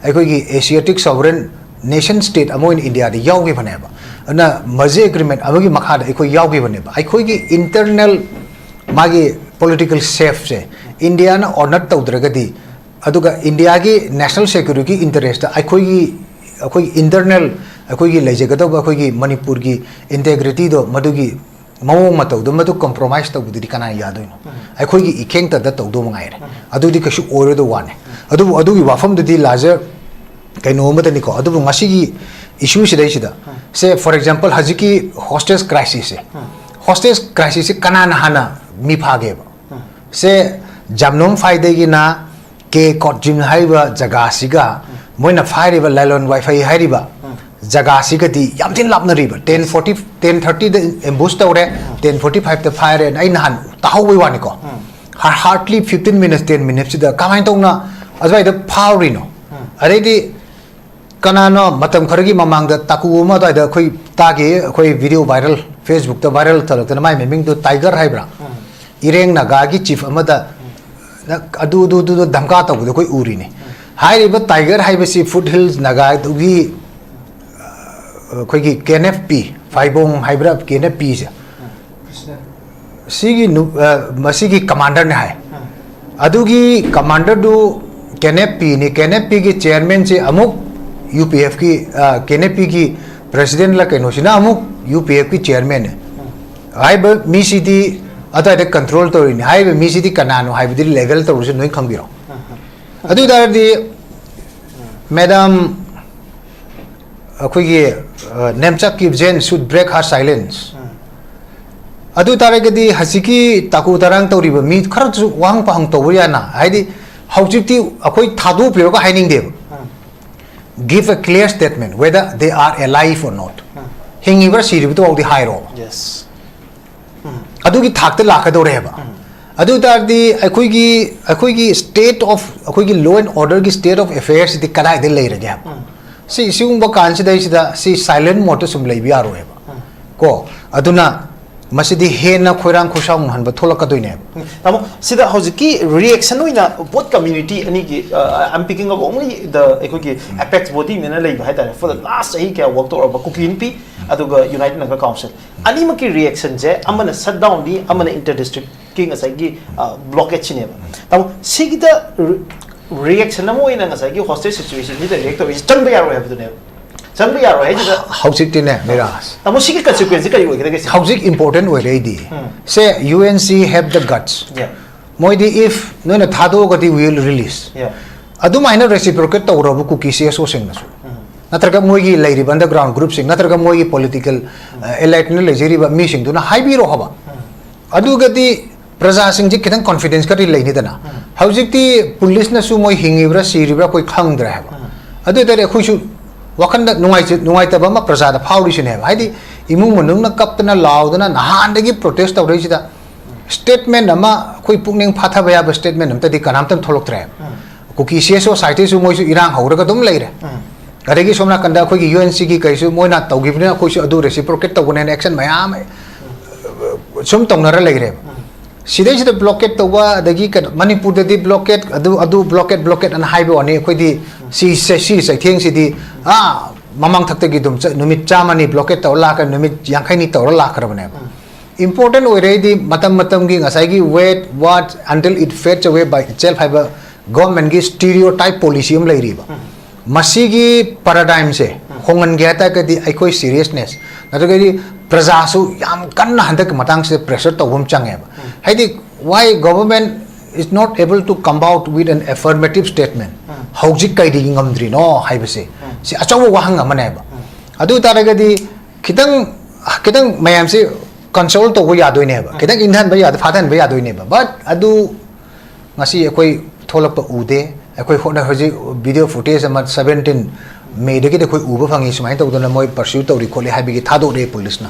ꯑꯩꯈꯣꯏꯒꯤ Asiatic sovereign nation state ꯑꯃ ꯑꯣꯏꯅ ꯏꯟꯗꯤꯌꯥꯗ ꯌꯥꯎꯈꯤꯕꯅꯦꯕ꯫ ꯑꯗꯨꯅ ꯃꯖꯦ agreement ꯑꯃꯒꯤ ꯃꯈꯥꯗ ꯑꯩꯈꯣꯏ ꯌꯥꯎꯈꯤꯕꯅꯦꯕ꯫ ꯑꯩꯈꯣꯏꯒꯤ internal ꯃꯥꯒꯤ political safeꯁꯦ ꯏꯟꯗꯤꯌꯥꯅ honour ꯇꯧꯗ꯭ꯔꯒꯗꯤ, ꯑꯗꯨꯒ ꯏꯟꯗꯤꯌꯥꯒꯤ national security interestꯇ ꯑꯩꯈꯣꯏꯒꯤ, ꯑꯩꯈꯣꯏꯒꯤ internal ꯑꯩꯈꯣꯏꯒꯤ ꯂꯩꯖꯒꯗꯧꯕ ꯑꯩꯈꯣꯏꯒꯤ ꯃꯅꯤꯄꯨꯔꯒꯤ integrityꯗꯣ, ꯃꯗꯨꯒꯤ ꯃꯑꯣꯡ ꯃꯇꯧꯗꯣ ꯃꯗꯨ compromise ꯇꯧꯕꯗꯨꯗꯤ ꯀꯅꯥ ꯌꯥꯗꯣꯏꯅꯣ? ꯑꯩꯈꯣꯏꯒꯤ ꯏꯈꯦꯡꯇꯗ ꯇꯧꯗꯧ ꯃꯉꯥꯏꯔꯦ꯫ ꯑꯗꯨꯗꯤ ꯀꯩꯁꯨ ꯑꯣꯏꯔꯣꯏꯗꯧ ꯋꯥꯅꯦ꯫ ꯑꯗꯨꯕꯨ ꯑꯗꯨꯒꯤ ꯋꯥꯐꯝꯗꯨꯗꯤ larger ꯀꯩꯅꯣ ꯑꯃꯗꯅꯤꯀꯣ꯫ ꯑꯗꯨꯕꯨ ꯉꯁꯤꯒꯤ issue ꯁꯤꯗꯩꯁꯤꯗ, ꯁꯦ, for example, ꯍꯧꯖꯤꯛꯀꯤ hostage crisisꯁꯦ, hostage crisisꯁꯦ ꯀꯅꯥꯅ ꯍꯥꯟꯅ ꯃꯤ ꯐꯥꯒꯦꯕ? ꯁꯦ, ꯖꯥꯝꯅꯣꯝ ꯐꯥꯏꯗꯒꯤꯅ ꯀꯦ ꯀꯣꯠꯖꯤꯝ ꯍꯥꯏꯔꯤꯕ ꯖꯒꯥꯁꯤꯒ ꯃꯣꯏꯅ ꯐꯥꯏꯔꯤꯕ ꯂꯥꯏꯂꯣꯟ ꯋꯥꯏꯐꯩ ꯍꯥꯏꯔꯤꯕ ꯖꯒꯥꯁꯤꯒꯗꯤ ꯌꯥꯝ ꯊꯤꯅ ꯂꯥꯞꯅꯔꯤꯕ꯫ Ten forty, ten thirtyꯗ ambush ꯇꯧꯔꯦ, ten forty fiveꯇ ꯐꯥꯏꯔꯦꯅ ꯑꯩ ꯅꯍꯥꯟ ꯇꯥꯍꯧꯕꯩ ꯋꯥꯅꯤꯀꯣ꯫ Hardly fifteen minutes, ten minutesꯁꯤꯗ ꯀꯃꯥꯏꯅ ꯇꯧꯅ ꯑꯗꯨꯋꯥꯏꯗ ꯐꯥꯎꯔꯤꯅꯣ? ꯑꯗꯩꯗꯤ ꯀꯅꯥꯅꯣ ꯃꯇꯝ ꯈꯔꯒꯤ ꯃꯃꯥꯡꯗ ꯇꯥꯀꯨ ꯑꯃ ꯑꯗꯨꯋꯥꯏꯗ ꯑꯩꯈꯣꯏ ꯇꯥꯈꯤ, ꯑꯩꯈꯣꯏ video viral, Facebook-ꯇ viral ꯇꯧꯔꯛꯇꯅ, ꯃꯥꯏ ꯃꯃꯤꯡꯗꯨ Tiger ꯍꯥꯏꯕ꯭ꯔꯥ? ꯏꯔꯦꯡ ꯅꯥꯒꯥꯒꯤ chief ꯑꯃꯗ ꯑꯗꯨ, ꯑꯗꯨ, ꯑꯗꯨ, ꯑꯗꯨ ꯙꯝꯀꯥ ꯇꯧꯕꯗꯣ ꯑꯩꯈꯣꯏ ꯎꯔꯤꯅꯤ꯫ ꯍꯥꯏꯔꯤꯕ Tiger ꯍꯥꯏꯕꯁꯤ Foothills ꯅꯥꯒꯥꯗꯨꯒꯤ, ꯑ, ꯑꯩꯈꯣꯏꯒꯤ K N F P, ꯐꯥꯏꯕꯣꯡ ꯍꯥꯏꯕ꯭ꯔꯥ, K N F P-ꯁꯦ? ꯁꯤꯒꯤ ꯅꯨ-, ꯑ, ꯃꯁꯤꯒꯤ commander-ꯅꯦ ꯍꯥꯏ꯫ ꯑꯗꯨꯒꯤ commander-ꯗꯨ K N F P-ꯅꯤ, K N F P-ꯒꯤ chairman-ꯁꯤ ꯑꯃꯨꯛ U P F-ꯀꯤ, ꯑ, K N F P-ꯒꯤ president-ꯂ ꯀꯩꯅꯣꯁꯤꯅ ꯑꯃꯨꯛ U P F-ꯀꯤ chairman-ꯅꯦ꯫ ꯍꯥꯏꯔꯤꯕ ꯃꯤꯁꯤꯗꯤ ꯑꯗꯨꯋꯥꯏꯗ control ꯇꯧꯔꯤꯅꯤ꯫ ꯍꯥꯏꯔꯤꯕ ꯃꯤꯁꯤꯗꯤ ꯀꯅꯥꯅꯣ ꯍꯥꯏꯕꯗꯤ level ꯇꯧꯔꯁꯨ ꯅꯣꯏ ꯈꯪꯕꯤꯔꯣ꯫ ꯑꯗꯨ ꯑꯣꯏ ꯇꯥꯔꯗꯤ madam ꯑꯩꯈꯣꯏꯒꯤ, ꯑ, Nemchak Kipgen should break her silence꯫ ꯑꯗꯨ ꯇꯥꯔꯒꯗꯤ ꯍꯧꯖꯤꯛꯀꯤ ꯇꯥꯀꯨ ꯇꯔꯥꯡ ꯇꯧꯔꯤꯕ ꯃꯤ ꯈꯔꯁꯨ ꯋꯥꯍꯪ ꯄꯥꯍꯪ ꯇꯧꯕ ꯌꯥꯅ, ꯍꯥꯏꯗꯤ ꯍꯧꯖꯤꯛꯇꯤ ꯑꯩꯈꯣꯏ ꯊꯥꯗꯣꯛꯄꯤꯔꯒ ꯍꯥꯏꯅꯤꯡꯗꯦꯕ꯫ Give a clear statement whether they are alive or not. ꯍꯤꯡꯉꯤꯕ꯭ꯔꯥ ꯁꯤꯔꯤꯕꯗꯨ ꯐꯥꯎꯗꯤ ꯍꯥꯏꯔꯣꯕ꯫ Yes. ꯑꯗꯨꯒꯤ ꯊꯥꯛꯇ ꯂꯥꯛꯀꯗꯧꯔꯦꯕ꯫ ꯑꯗꯨ ꯑꯣꯏ ꯇꯥꯔꯗꯤ ꯑꯩꯈꯣꯏꯒꯤ, ꯑꯩꯈꯣꯏꯒꯤ state of, ꯑꯩꯈꯣꯏꯒꯤ law and order-ꯒꯤ state of affairs-ꯁꯤꯗꯤ ꯀꯗꯥꯏꯗ ꯂꯩꯔꯒꯦ ꯍꯥꯏꯕ? ꯁꯤ, ꯁꯤꯒꯨꯝꯕ ꯀꯥꯟꯁꯤꯗꯩꯁꯤꯗ ꯁꯤ silent mode-ꯇ ꯁꯨꯝ ꯂꯩꯕ ꯌꯥꯔꯣꯏꯕ꯫ ꯀꯣ, ꯑꯗꯨꯅ ꯃꯁꯤꯗꯤ ꯍꯦꯟꯅ ꯈꯣꯏꯔꯥꯡ ꯈꯣꯏꯁꯥꯎꯅꯍꯟꯕ ꯊꯣꯛꯂꯛꯀꯗꯣꯏꯅꯦꯕ꯫ ꯇꯥꯃꯣ, ꯁꯤꯗ ꯍꯧꯖꯤꯛꯀꯤ reaction ꯑꯣꯏꯅ both community ꯑꯅꯤꯒꯤ, uh, I'm picking up only the ꯑꯩꯈꯣꯏꯒꯤ apex body-ꯅꯦꯅ ꯂꯩꯕ ꯍꯥꯏꯇꯥꯔꯦ, for the last ꯆꯍꯤ ꯀꯌꯥ work ꯇꯧꯔꯕ ꯀꯨꯀꯤ ꯏꯟꯄꯤ ꯑꯗꯨꯒ United Naga Council, ꯑꯅꯤꯃꯛꯀꯤ reaction-ꯁꯦ ꯑꯃꯅ shutdown-ꯅꯤ, ꯑꯃꯅ inter-district-ꯀꯤ ꯉꯁꯥꯏꯒꯤ, uh, blockade-ꯁꯤꯅꯦꯕ꯫ ꯇꯥꯃꯣ, ꯁꯤꯒꯤꯗ re-, reaction ꯑꯃ ꯑꯣꯏꯅ ꯉꯁꯥꯏꯒꯤ hostage situation-ꯁꯤꯗ react ꯇꯧꯔꯤꯁꯦ ꯆꯪꯕ ꯌꯥꯔꯣꯏ ꯍꯥꯏꯕꯗꯨꯅꯦꯕ꯫ ꯆꯪꯕ ꯌꯥꯔꯣꯏ ꯍꯥꯏꯁꯤꯗ ꯍꯧꯖꯤꯛꯇꯤꯅꯦ ꯅꯤꯔꯥꯖ, ꯇꯥꯃꯣ, ꯁꯤꯒꯤ consequence-ꯁꯦ ꯀꯔꯤ ꯑꯣꯏꯒꯗꯒꯦ ꯁꯤꯅꯤ? ꯍꯧꯖꯤꯛ important ꯑꯣꯏꯔꯦ ꯑꯩꯗꯤ꯫ ꯁꯦ, U N C have the guts꯫ Yeah. ꯃꯣꯏꯗꯤ, if ꯅꯣꯏꯅ ꯊꯥꯗꯣꯛꯑꯒꯗꯤ we will release꯫ Yeah. ꯑꯗꯨꯃꯥꯏꯅ reciprocate ꯇꯧꯔꯕ ꯀꯨꯀꯤ C S O-ꯁꯤꯡꯅꯁꯨ, ꯅꯠꯇ꯭ꯔꯒ ꯃꯣꯏꯒꯤ ꯂꯩꯔꯤꯕ underground group-ꯁꯤꯡ, ꯅꯠꯇ꯭ꯔꯒ ꯃꯣꯏꯒꯤ political, ꯑ, elite-ꯅ ꯂꯩꯖꯔꯤꯕ ꯃꯤꯁꯤꯡꯗꯨꯅ ꯍꯥꯏꯕꯤꯔꯣ ꯍꯥꯏꯕ꯫ ꯑꯗꯨꯒꯗꯤ ꯄ꯭ꯔꯖꯥꯁꯤꯡꯁꯦ ꯈꯤꯇꯪ confidence ꯈꯔꯗꯤ ꯂꯩꯅꯤꯗꯅ꯫ ꯍꯧꯖꯤꯛꯇꯤ police-ꯅꯁꯨ ꯃꯣꯏ ꯍꯤꯡꯉꯤꯕ꯭ꯔꯥ ꯁꯤꯔꯤꯕ꯭ꯔꯥ ꯑꯩꯈꯣꯏ ꯈꯪꯗ꯭ꯔꯦ ꯍꯥꯏꯕ꯫ ꯑꯗꯨ ꯑꯣꯏꯇꯥꯔꯗꯤ ꯑꯩꯈꯣꯏꯁꯨ ꯋꯥꯈꯟꯗ ꯅꯨꯡꯉꯥꯏꯖ-, ꯅꯨꯡꯉꯥꯏꯇꯕ ꯑꯃ ꯄ꯭ꯔꯖꯥꯗ ꯐꯥꯎꯔꯤꯁꯤꯅꯦꯕ꯫ ꯍꯥꯏꯗꯤ ꯏꯃꯨꯡ ꯃꯅꯨꯡꯅ ꯀꯞꯇꯅ ꯂꯥꯎꯗꯅ ꯅꯍꯥꯟꯗꯒꯤ protest ꯇꯧꯔꯛꯏꯁꯤꯗ statement ꯑꯃ ꯑꯩꯈꯣꯏ ꯄꯨꯛꯅꯤꯡ ꯐꯥꯊꯕ ꯌꯥꯕ statement ꯑꯝꯇꯗꯤ ꯀꯅꯥꯝꯇ ꯊꯣꯛꯂꯛꯇ꯭ꯔꯦꯕ꯫ ꯀꯨꯀꯤ C S O society-ꯁꯨ ꯃꯣꯏꯁꯨ ꯏꯔꯥꯡ ꯍꯧꯔꯒ ꯑꯗꯨꯝ ꯂꯩꯔꯦ꯫ ꯑꯗꯒꯤ ꯁꯣꯝ ꯅꯥꯀꯟꯗ ꯑꯩꯈꯣꯏꯒꯤ ꯌꯨ ꯑꯦꯟ ꯁꯤꯒꯤ ꯀꯩꯁꯨ ꯃꯣꯏꯅ ꯇꯧꯈꯤꯕꯅꯤꯅ ꯑꯩꯈꯣꯏꯁꯨ ꯑꯗꯨ ꯔꯦꯁꯤꯄ꯭ꯔꯣꯀꯦꯠ ꯇꯧꯒꯅꯦꯅ ꯑꯦꯛꯁꯟ ꯃꯌꯥꯝ ꯑꯃ ꯁꯨꯝ ꯇꯧꯅꯔ ꯂꯩꯈ꯭ꯔꯦꯕ꯫ ꯁꯤꯗꯩꯁꯤꯗ ꯕ꯭ꯂꯣꯀꯦꯠ ꯇꯧꯕ, ꯑꯗꯒꯤ ꯀꯩꯅꯣ, ꯃꯅꯤꯄꯨꯔꯗꯗꯤ ꯕ꯭ꯂꯣꯀꯦꯠ, ꯑꯗꯨ ꯑꯗꯨ ꯕ꯭ꯂꯣꯀꯦꯠ ꯕ꯭ꯂꯣꯀꯦꯠ ꯑꯅ ꯍꯥꯏꯕ ꯋꯥꯅꯤ꯫ ꯑꯩꯈꯣꯏꯗꯤ ꯁꯤ ꯁꯤ ꯆꯩꯊꯦꯡꯁꯤꯗꯤ ꯑꯥ ꯃꯃꯥꯡꯊꯛꯇꯒꯤ ꯑꯗꯨꯝ ꯆꯠ-, ꯅꯨꯃꯤꯠ ꯆꯥꯝꯃꯅꯤ ꯕ꯭ꯂꯣꯀꯦꯠ ꯇꯧꯔ ꯂꯥꯛꯈ꯭ꯔꯦ, ꯅꯨꯃꯤꯠ ꯌꯥꯡꯈꯩꯅꯤ ꯇꯧꯔ ꯂꯥꯛꯈ꯭ꯔꯕꯅꯦꯕ꯫ ꯏꯝꯄꯣꯔꯇꯦꯟ ꯑꯣꯏꯔꯦꯗꯤ ꯃꯇꯝ ꯃꯇꯝꯒꯤ ꯉꯁꯥꯏꯒꯤ wait, watch until it fades away by itself ꯍꯥꯏꯕ ꯒꯣꯔꯃꯦꯟꯒꯤ ꯁ꯭ꯇꯤꯔꯤꯑꯣ ꯇꯥꯏꯞ ꯄꯣꯂꯤꯁꯤ ꯑꯃ ꯂꯩꯔꯤꯕ꯫ ꯃꯁꯤꯒꯤ ꯄꯦꯔꯥꯗꯥꯏꯝꯁꯦ ꯍꯣꯡꯍꯟꯒꯦ ꯍꯥꯏ ꯇꯥꯔꯒꯗꯤ ꯑꯩꯈꯣꯏ ꯁꯤꯔꯤꯌꯁꯅꯦꯁ, ꯅꯠꯇ꯭ꯔꯒꯗꯤ ꯄ꯭ꯔꯖꯥꯁꯨ ꯌꯥꯝ ꯀꯟꯅ ꯍꯟꯗꯛꯀꯤ ꯃꯇꯥꯡꯁꯤꯗ ꯄ꯭ꯔꯦꯁꯔ ꯇꯧꯕ ꯑꯃ ꯆꯪꯉꯦꯕ꯫ ꯍꯥꯏꯗꯤ, why government is not able to come out with an affirmative statement? ꯍꯧꯖꯤꯛ ꯀꯩꯗꯒꯤ ꯉꯝꯗ꯭ꯔꯤꯅꯣ ꯍꯥꯏꯕꯁꯦ, ꯁꯤ ꯑꯆꯧꯕ ꯋꯥꯍꯪ ꯑꯃꯅꯦꯕ꯫ ꯑꯗꯨ ꯑꯣꯏ ꯇꯥꯔꯒꯗꯤ ꯈꯤꯇꯪ, ꯈꯤꯇꯪ ꯃꯌꯥꯝꯁꯤ ꯀꯟꯁꯣꯜ ꯇꯧꯕ ꯌꯥꯗꯣꯏꯅꯦꯕ, ꯈꯤꯇꯪ ꯏꯪꯊꯍꯟꯕ ꯌꯥꯗ-, ꯐꯥꯊꯍꯟꯕ ꯌꯥꯗꯣꯏꯅꯦꯕ꯫ But ꯑꯗꯨ ꯉꯁꯤ ꯑꯩꯈꯣꯏ ꯊꯣꯛꯂꯛꯄ ꯎꯗꯦ꯫ ꯑꯩꯈꯣꯏ ꯍꯣꯠꯅ-, ꯍꯧꯖꯤꯛ ꯚꯤꯗꯤꯑꯣ ꯐꯨꯇꯦꯖ ꯑꯃ seventeen ꯃꯦꯗꯒꯤꯗꯤ ꯑꯩꯈꯣꯏ ꯎꯕ ꯐꯪꯉꯤ, ꯁꯨꯃꯥꯏꯅ ꯇꯧꯗꯅ ꯃꯣꯏ ꯄꯔꯁ꯭ꯌꯨ ꯇꯧꯔꯤ ꯈꯣꯠꯂꯤ ꯍꯥꯏꯕꯒꯤ ꯊꯥꯗꯣꯛꯂꯛꯑꯦ ꯄꯨꯂꯤꯁꯅ꯫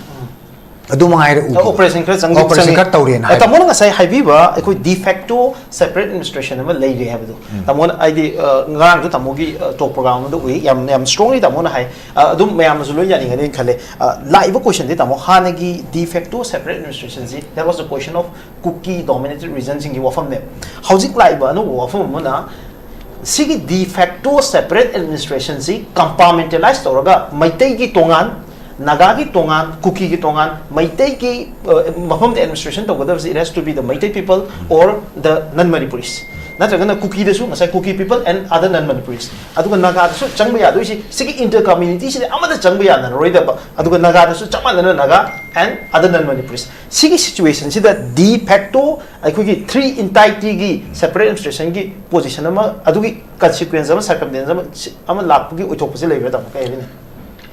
ꯑꯗꯨ ꯃꯉꯥꯏꯔꯦ ꯎꯕ꯫ ꯑꯣꯄꯔꯦꯁꯟ ꯈꯔ ꯆꯪꯗꯤ ꯑꯣꯄꯔꯦꯁꯟ ꯆꯪꯉꯤ꯫ ꯈꯔ ꯇꯧꯔꯦꯅ ꯑ, ꯍꯥꯏꯕ꯫ ꯇꯥꯃꯣꯅ ꯉꯁꯥꯏ ꯍꯥꯏꯕꯤꯕ ꯑꯩꯈꯣꯏ de facto separate administration ꯑꯃ ꯂꯩꯔꯦ ꯍꯥꯏꯕꯗꯣ꯫ ꯇꯥꯃꯣꯅ ꯍꯥꯏꯗꯤ, ꯑ, ꯉꯔꯥꯡꯁꯨ ꯇꯥꯃꯣꯒꯤ, ꯑ, ꯇꯣꯛ ꯄ꯭ꯔꯣꯒ꯭ꯔꯥꯝ ꯑꯃꯗ ꯎꯏ, ꯌꯥꯝ, ꯌꯥꯝ ꯁ꯭ꯇꯔꯣꯡꯂꯤ ꯇꯥꯃꯣꯅ ꯍꯥꯏ꯫ ꯑ, ꯑꯗꯨꯝ ꯃꯌꯥꯝꯅꯁꯨ ꯂꯣꯏ ꯌꯥꯅꯤꯡꯒꯅꯤꯅ ꯈꯜꯂꯦ꯫ ꯑ, ꯂꯥꯛꯏꯕ ꯀꯣꯏꯁꯟꯗꯤ ꯇꯥꯃꯣ, ꯍꯥꯟꯅꯒꯤ de facto separate administrationꯁꯤ, that was the question of Kuki dominated regionꯁꯤꯡꯒꯤ ꯋꯥꯐꯝꯅꯦꯕ꯫ ꯍꯧꯖꯤꯛ ꯂꯥꯛꯏꯕ ꯑꯅꯧꯕ ꯋꯥꯐꯝ ꯑꯃꯅ ꯁꯤꯒꯤ de facto separate administrationꯁꯤ compartmentalize ꯇꯧꯔꯒ ꯃꯩꯇꯩꯒꯤ ꯇꯣꯉꯥꯟ, ꯅꯥꯒꯥꯒꯤ ꯇꯣꯉꯥꯟ, ꯀꯨꯀꯤꯒꯤ ꯇꯣꯉꯥꯟ, ꯃꯩꯇꯩꯒꯤ, ꯑ, ꯃꯐꯝꯗ administration ꯇꯧꯒꯗꯕꯁꯤ it has to be the Meitei people or the non-Manipuris꯫ ꯅꯠꯇ꯭ꯔꯒꯅ ꯀꯨꯀꯤꯗꯁꯨ ꯉꯁꯥꯏ Kuki people and other non-Manipuris꯫ ꯑꯗꯨꯒ ꯅꯥꯒꯥꯗꯁꯨ ꯆꯪꯕ ꯌꯥꯗꯣꯏꯁꯤ ꯁꯤꯒꯤ inter communityꯁꯤꯗ ꯑꯃꯠꯇ ꯆꯪꯕ ꯌꯥꯅꯔꯣꯏꯗꯕ꯫ ꯑꯗꯨꯒ ꯅꯥꯒꯥꯗꯁꯨ ꯆꯞ ꯃꯥꯟꯅꯅ Naga and other non-Manipuris꯫ ꯁꯤꯒꯤ situationꯁꯤꯗ de facto ꯑꯩꯈꯣꯏꯒꯤ three entityꯒꯤ separate administrationꯒꯤ position ꯑꯃ, ꯑꯗꯨꯒꯤ consequence ꯑꯃ, circumstance ꯑꯃ, ꯁꯤ-, ꯑꯃ ꯂꯥꯛꯄꯒꯤ ꯑꯣꯏꯊꯣꯛꯄꯁꯦ ꯂꯩꯕ꯭ꯔꯥ, ꯇꯥꯃꯣ? ꯀꯩ ꯍꯥꯏꯕꯤꯅꯤꯡꯉꯤ?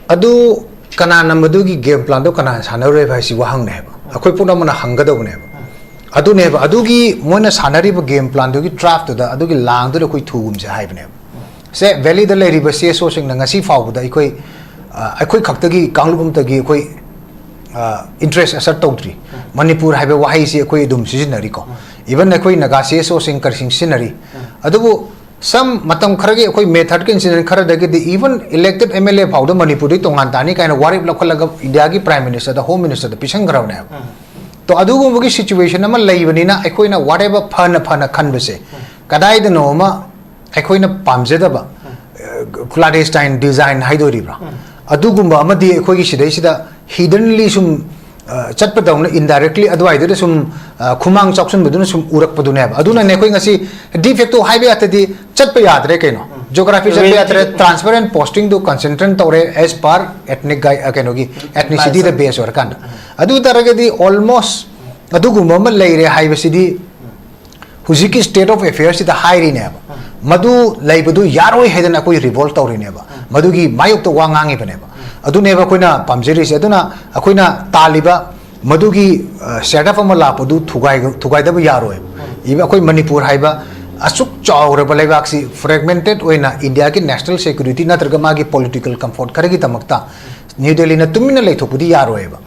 ꯑꯗꯨ ꯀꯅꯥꯅ ꯃꯗꯨꯒꯤ game planꯗꯣ ꯀꯅꯥꯅ ꯁꯥꯟꯅꯔꯨꯔꯦꯕ ꯍꯥꯏꯁꯤ ꯋꯥꯍꯪꯅꯦ ꯍꯥꯏꯕ꯫ ꯑꯩꯈꯣꯏ ꯄꯨꯝꯅꯃꯛꯅ ꯍꯪꯒꯗꯧꯕꯅꯦꯕ꯫ ꯑꯗꯨꯅꯦꯕ, ꯑꯗꯨꯒꯤ ꯃꯣꯏꯅ ꯁꯥꯟꯅꯔꯤꯕ game planꯗꯨꯒꯤ draftꯇꯨꯗ, ꯑꯗꯨꯒꯤ ꯂꯥꯡꯗꯨꯗ ꯑꯩꯈꯣꯏ ꯊꯨꯒꯨꯝꯁꯦ ꯍꯥꯏꯕꯅꯦꯕ꯫ ꯁꯦ, valleyꯗ ꯂꯩꯔꯤꯕ C S Oꯁꯤꯡꯅ ꯉꯁꯤ ꯐꯥꯎꯕꯗ ꯑꯩꯈꯣꯏ, ꯑ, ꯑꯩꯈꯣꯏ ꯈꯛꯇꯒꯤ ꯀꯥꯡꯂꯨꯞ ꯑꯃꯠꯇꯒꯤ ꯑꯩꯈꯣꯏ, ꯑ, interest assert ꯇꯧꯗ꯭ꯔꯤ꯫ ꯃꯅꯤꯄꯨꯔ ꯍꯥꯏꯕ ꯋꯥꯍꯩꯁꯤ ꯑꯩꯈꯣꯏ ꯑꯗꯨꯝ ꯁꯤꯖꯤꯟꯅꯔꯤꯀꯣ꯫ Even ꯑꯩꯈꯣꯏ ꯅꯥꯒꯥ C S Oꯁꯤꯡ ꯀꯔꯤꯁꯤꯡ ꯁꯤꯖꯤꯟꯅꯔꯤ꯫ ꯑꯗꯨꯕꯨ ꯁꯝ ꯃꯇꯝ ꯈꯔꯒꯤ ꯑꯩꯈꯣꯏ ꯃꯦ ꯊꯥꯔꯠꯀꯤ incident ꯈꯔꯗꯒꯤꯗꯤ even elected M L A ꯐꯥꯎꯗ ꯃꯅꯤꯄꯨꯔꯗꯤ ꯇꯣꯉꯥꯟ ꯇꯥꯅꯤ ꯀꯥꯏꯅ ꯋꯥꯔꯦꯞ ꯂꯧꯈꯠꯂꯒ ꯏꯟꯗꯤꯌꯥꯒꯤ Prime Minister ꯗ, Home Minister ꯗ ꯄꯤꯁꯟꯈ꯭ꯔꯕꯅꯦꯕ꯫ ꯇꯣ ꯑꯗꯨꯒꯨꯝꯕꯒꯤ ꯁꯤꯆꯨꯋꯦꯁꯟ ꯑꯃ ꯂꯩꯕꯅꯤꯅ ꯑꯩꯈꯣꯏꯅ whatever ꯐꯅ ꯐꯅ ꯈꯟꯕꯁꯦ ꯀꯗꯥꯏꯗꯅꯣ ꯑꯃ ꯑꯩꯈꯣꯏꯅ ꯄꯥꯝꯖꯗꯕ clandestine design ꯍꯥꯏꯗꯣꯔꯤꯕ꯭ꯔꯥ, ꯑꯗꯨꯒꯨꯝꯕ ꯑꯃꯗꯤ ꯑꯩꯈꯣꯏꯒꯤ ꯁꯤꯗꯩꯁꯤꯗ hiddenly ꯁꯨꯝ ꯆꯠꯄꯗꯧꯅ indirectly ꯑꯗꯨꯋꯥꯏꯗꯨꯗ ꯁꯨꯝ ꯈꯨꯃꯥꯡ ꯆꯥꯎꯁꯟꯕꯗꯨꯅ ꯁꯨꯝ ꯎꯔꯛꯄꯗꯨꯅꯦꯕ꯫ ꯑꯗꯨꯅꯅꯦ ꯑꯩꯈꯣꯏ ꯉꯁꯤ de facto ꯍꯥꯏꯕ ꯌꯥꯗ꯭ꯔꯗꯤ ꯆꯠꯄ ꯌꯥꯗ꯭ꯔꯦ ꯀꯩꯅꯣ꯫ Geography ꯆꯠꯄ ꯌꯥꯗ꯭ꯔꯦ, transparent posting ꯗꯨ concentrate ꯇꯧꯔꯦ as per ethnic ꯒꯥꯏ ꯀꯩꯅꯣꯒꯤ ethnicity ꯗ base ꯑꯣꯏꯔꯀꯥꯟꯗ꯫ ꯑꯗꯨ ꯇꯥꯔꯒꯗꯤ almost ꯑꯗꯨꯒꯨꯝꯕ ꯑꯃ ꯂꯩꯔꯦ ꯍꯥꯏꯕꯁꯤꯗꯤ ꯍꯧꯖꯤꯛꯀꯤ state of affairs ꯁꯤꯗ ꯍꯥꯏꯔꯤꯅꯦꯕ꯫ ꯃꯗꯨ ꯂꯩꯕꯗꯨ ꯌꯥꯔꯣꯏ ꯍꯥꯏꯗꯅ ꯑꯩꯈꯣꯏ revolt ꯇꯧꯔꯤꯅꯦꯕ, ꯃꯗꯨꯒꯤ ꯃꯥꯌꯣꯛꯇ ꯋꯥ ꯉꯥꯡꯉꯤꯕꯅꯦꯕ꯫ ꯑꯗꯨꯅꯦꯕ ꯑꯩꯈꯣꯏꯅ ꯄꯥꯝꯖꯔꯤꯁꯦ꯫ ꯑꯗꯨꯅ ꯑꯩꯈꯣꯏꯅ ꯇꯥꯜꯂꯤꯕ ꯃꯗꯨꯒꯤ setup ꯑꯃ ꯂꯥꯛꯄꯗꯨ ꯊꯨꯒꯥꯏ ꯊꯨꯒꯥꯏꯗꯕ ꯌꯥꯔꯣꯏꯕ꯫ Even ꯑꯩꯈꯣꯏ ꯃꯅꯤꯄꯨꯔ ꯍꯥꯏꯕ ꯑꯁꯨꯛ ꯆꯥꯎꯔꯕ ꯂꯩꯕꯥꯛꯁꯤ fragmented ꯑꯣꯏꯅ ꯏꯟꯗꯤꯌꯥꯒꯤ national security ꯅꯠꯇ꯭ꯔꯒ ꯃꯥꯒꯤ political comfort ꯈꯔꯒꯤꯗꯃꯛꯇ ꯅ꯭ꯌꯨ ꯗꯦꯜꯂꯤꯅ ꯇꯨꯃꯤꯟꯅ ꯂꯩꯊꯣꯛꯄꯗꯤ ꯌꯥꯔꯣꯏꯕ꯫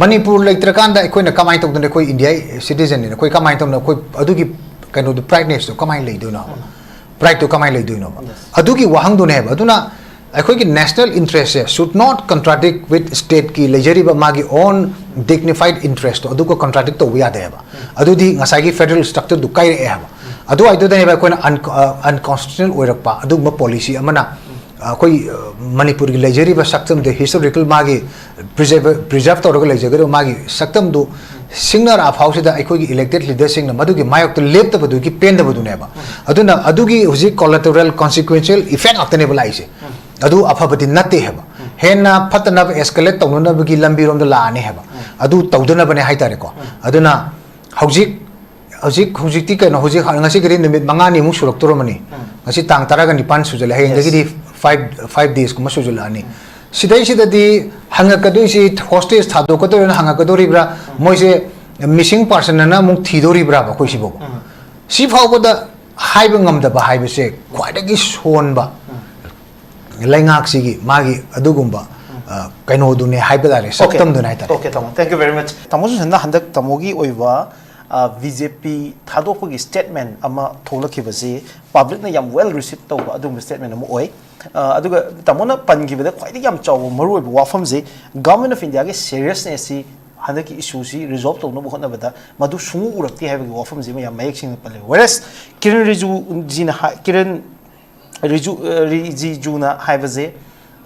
ꯃꯅꯤꯄꯨꯔ ꯂꯩꯇ꯭ꯔꯀꯥꯟꯗ ꯑꯩꯈꯣꯏꯅ ꯀꯃꯥꯏꯅ ꯇꯧꯗꯅ ꯑꯩꯈꯣꯏ ꯏꯟꯗꯤꯌꯥ citizen ꯅꯤꯅ ꯑꯩꯈꯣꯏ ꯀꯃꯥꯏꯅ ꯇꯧꯗꯅ ꯑꯩꯈꯣꯏ ꯑꯗꯨꯒꯤ ꯀꯩꯅꯣꯗꯣ, prideness ꯇꯣ ꯀꯃꯥꯏꯅ ꯂꯩꯗꯣꯏꯅꯣ? Pride ꯇꯣ ꯀꯃꯥꯏꯅ ꯂꯩꯗꯣꯏꯅꯣꯕ? ꯑꯗꯨꯒꯤ ꯋꯥꯍꯪꯗꯨꯅꯦꯕ꯫ ꯑꯗꯨꯅ ꯑꯩꯈꯣꯏꯒꯤ national interest say should not contradict with state ꯀꯤ ꯂꯩꯖꯔꯤꯕ ꯃꯥꯒꯤ own dignified interest ꯇꯣ ꯑꯗꯨꯒ contradict ꯇꯧꯕ ꯌꯥꯗꯦꯕ꯫ ꯑꯗꯨꯗꯤ ꯉꯁꯥꯏꯒꯤ federal structure ꯗꯨ ꯀꯥꯏꯔꯛꯑꯦ ꯍꯥꯏꯕ꯫ ꯑꯗꯨꯋꯥꯏꯗꯨꯗꯅꯦꯕ ꯑꯩꯈꯣꯏꯅ un unconstitutional ꯑꯣꯏꯔꯛꯄ ꯑꯗꯨꯒꯨꯝꯕ policy ꯑꯃꯅ ꯑꯩꯈꯣꯏ ꯃꯅꯤꯄꯨꯔꯒꯤ ꯂꯩꯖꯔꯤꯕ ꯁꯛꯇꯝꯗ historical ꯃꯥꯒꯤ preserve preserve ꯇꯧꯔꯒ ꯂꯩꯖꯒꯗꯕ ꯃꯥꯒꯤ ꯁꯛꯇꯝꯗꯨ ꯁꯤꯡꯅꯔꯛꯑ ꯐꯥꯎꯁꯤꯗ ꯑꯩꯈꯣꯏꯒꯤ elected leader ꯁꯤꯡꯅ ꯃꯗꯨꯒꯤ ꯃꯥꯌꯣꯛꯇ ꯂꯦꯞꯇꯕꯗꯨꯒꯤ ꯄꯦꯟꯗꯕꯗꯨꯅꯦꯕ꯫ ꯑꯗꯨꯅ ꯑꯗꯨꯒꯤ ꯍꯧꯖꯤꯛ collateral consequential effect ꯉꯥꯛꯇꯅꯦꯕ ꯂꯥꯛꯏꯁꯦ꯫ ꯑꯗꯨ ꯑꯐꯕꯗꯤ ꯅꯠꯇꯦ ꯍꯥꯏꯕ꯫ ꯍꯦꯟꯅ ꯐꯠꯇꯅꯕ escalate ꯇꯧꯅꯅꯕꯒꯤ ꯂꯝꯕꯤꯔꯣꯝꯗ ꯂꯥꯛꯑꯅꯤ ꯍꯥꯏꯕ꯫ ꯑꯗꯨ ꯇꯧꯗꯅꯕꯅꯦ ꯍꯥꯏꯇꯥꯔꯦꯀꯣ꯫ ꯑꯗꯨꯅ ꯍꯧꯖꯤꯛ ꯍꯧꯖꯤꯛ ꯍꯧꯖꯤꯛꯇꯤ ꯀꯩꯅꯣ, ꯍꯧꯖꯤꯛ ꯉꯁꯤꯒꯗꯤ ꯅꯨꯃꯤꯠ ꯃꯉꯥꯅꯤꯃꯨꯛ ꯁꯨꯔꯛꯇꯣꯔꯝꯃꯅꯤ꯫ ꯉꯁꯤ ꯇꯥꯡ ꯇꯔꯥꯒ ꯅꯤꯄꯥꯟ ꯁꯨꯖꯜꯂꯦ, ꯍꯌꯦꯡꯗꯒꯤꯗꯤ five five days ꯀꯨꯝꯕ ꯁꯨꯖꯜꯂꯛꯑꯅꯤ꯫ ꯁꯤꯗꯩꯁꯤꯗꯗꯤ ꯍꯪꯉꯛꯀꯗꯣꯏꯁꯤ hostage ꯊꯥꯗꯣꯛꯀꯗꯣꯏꯔꯣꯅ ꯍꯪꯉꯛꯀꯗꯣꯔꯤꯕ꯭ꯔꯥ, ꯃꯣꯏꯁꯦ missing person ꯑꯅ ꯑꯃꯨꯛ ꯊꯤꯗꯣꯔꯤꯕ꯭ꯔꯥꯕ ꯑꯩꯈꯣꯏ ꯁꯤꯕꯣ? ꯁꯤ ꯐꯥꯎꯕꯗ ꯍꯥꯏꯕ ꯉꯝꯗꯕ ꯍꯥꯏꯕꯁꯦ ꯈ꯭ꯋꯥꯏꯗꯒꯤ ꯁꯣꯟꯕ ꯂꯩꯉꯥꯛꯁꯤꯒꯤ ꯃꯥꯒꯤ ꯑꯗꯨꯒꯨꯝꯕ ꯀꯩꯅꯣꯗꯨꯅꯦ ꯍꯥꯏꯕ ꯇꯥꯔꯦ, ꯁꯛꯇꯝꯗꯨꯅꯦ ꯍꯥꯏꯇꯥꯔꯦ꯫ Okay, ꯇꯥꯃꯣ, thank you very much꯫ ꯇꯥꯃꯣ ꯁꯨꯁꯟꯅ ꯍꯟꯗꯛ ꯇꯥꯃꯣꯒꯤ ꯑꯣꯏꯕ ꯕꯤ ꯖꯦ ꯄꯤ ꯊꯥꯗꯣꯛꯄꯒꯤ ꯁ꯭ꯇꯦꯠꯃꯦꯟ ꯑꯃ ꯊꯣꯛꯂꯛꯈꯤꯕꯁꯤ ꯄꯕ꯭ꯂꯤꯛꯅ ꯌꯥꯝ ꯋꯦꯜ ꯔꯤꯁꯤꯞ ꯇꯧꯕ ꯑꯗꯨꯒꯨꯝꯕ ꯁ꯭ꯇꯦꯠꯃꯦꯟ ꯑꯃ ꯑꯣꯏ꯫ ꯑ, ꯑꯗꯨꯒ ꯇꯥꯃꯣꯅ ꯄꯟꯈꯤꯕꯗ ꯈ꯭ꯋꯥꯏꯗꯒꯤ ꯌꯥꯝ ꯆꯥꯎꯕ ꯃꯔꯨꯑꯣꯏꯕ ꯋꯥꯐꯝꯁꯤ ꯒꯚꯔꯟꯃꯦꯟ ꯑꯣꯐ ꯏꯟꯗꯤꯌꯥꯒꯤ ꯁꯦꯔꯤꯌꯁꯅꯦꯁꯁꯤ ꯍꯟꯗꯛꯀꯤ ꯏꯁꯨꯁꯤ ꯔꯤꯖꯣꯜꯕ ꯇꯧꯅꯕ ꯍꯣꯠꯅꯕꯗ ꯃꯗꯨ ꯁꯨꯡꯎ ꯎꯔꯛꯇꯦ ꯍꯥꯏꯕꯒꯤ ꯋꯥꯐꯝꯁꯤ ꯑꯃ ꯌꯥꯝ ꯃꯌꯦꯛ ꯁꯦꯡꯅ ꯄꯜꯂꯦ꯫ Whereas ꯀꯤꯔꯟ ꯔꯤꯖꯨꯖꯤꯅ ꯍꯥꯏ-, ꯀꯤꯔꯟ ꯔꯤꯖꯨ-, ꯑ, ꯔꯤꯖꯤꯖꯨꯅ ꯍꯥꯏꯕꯁꯦ,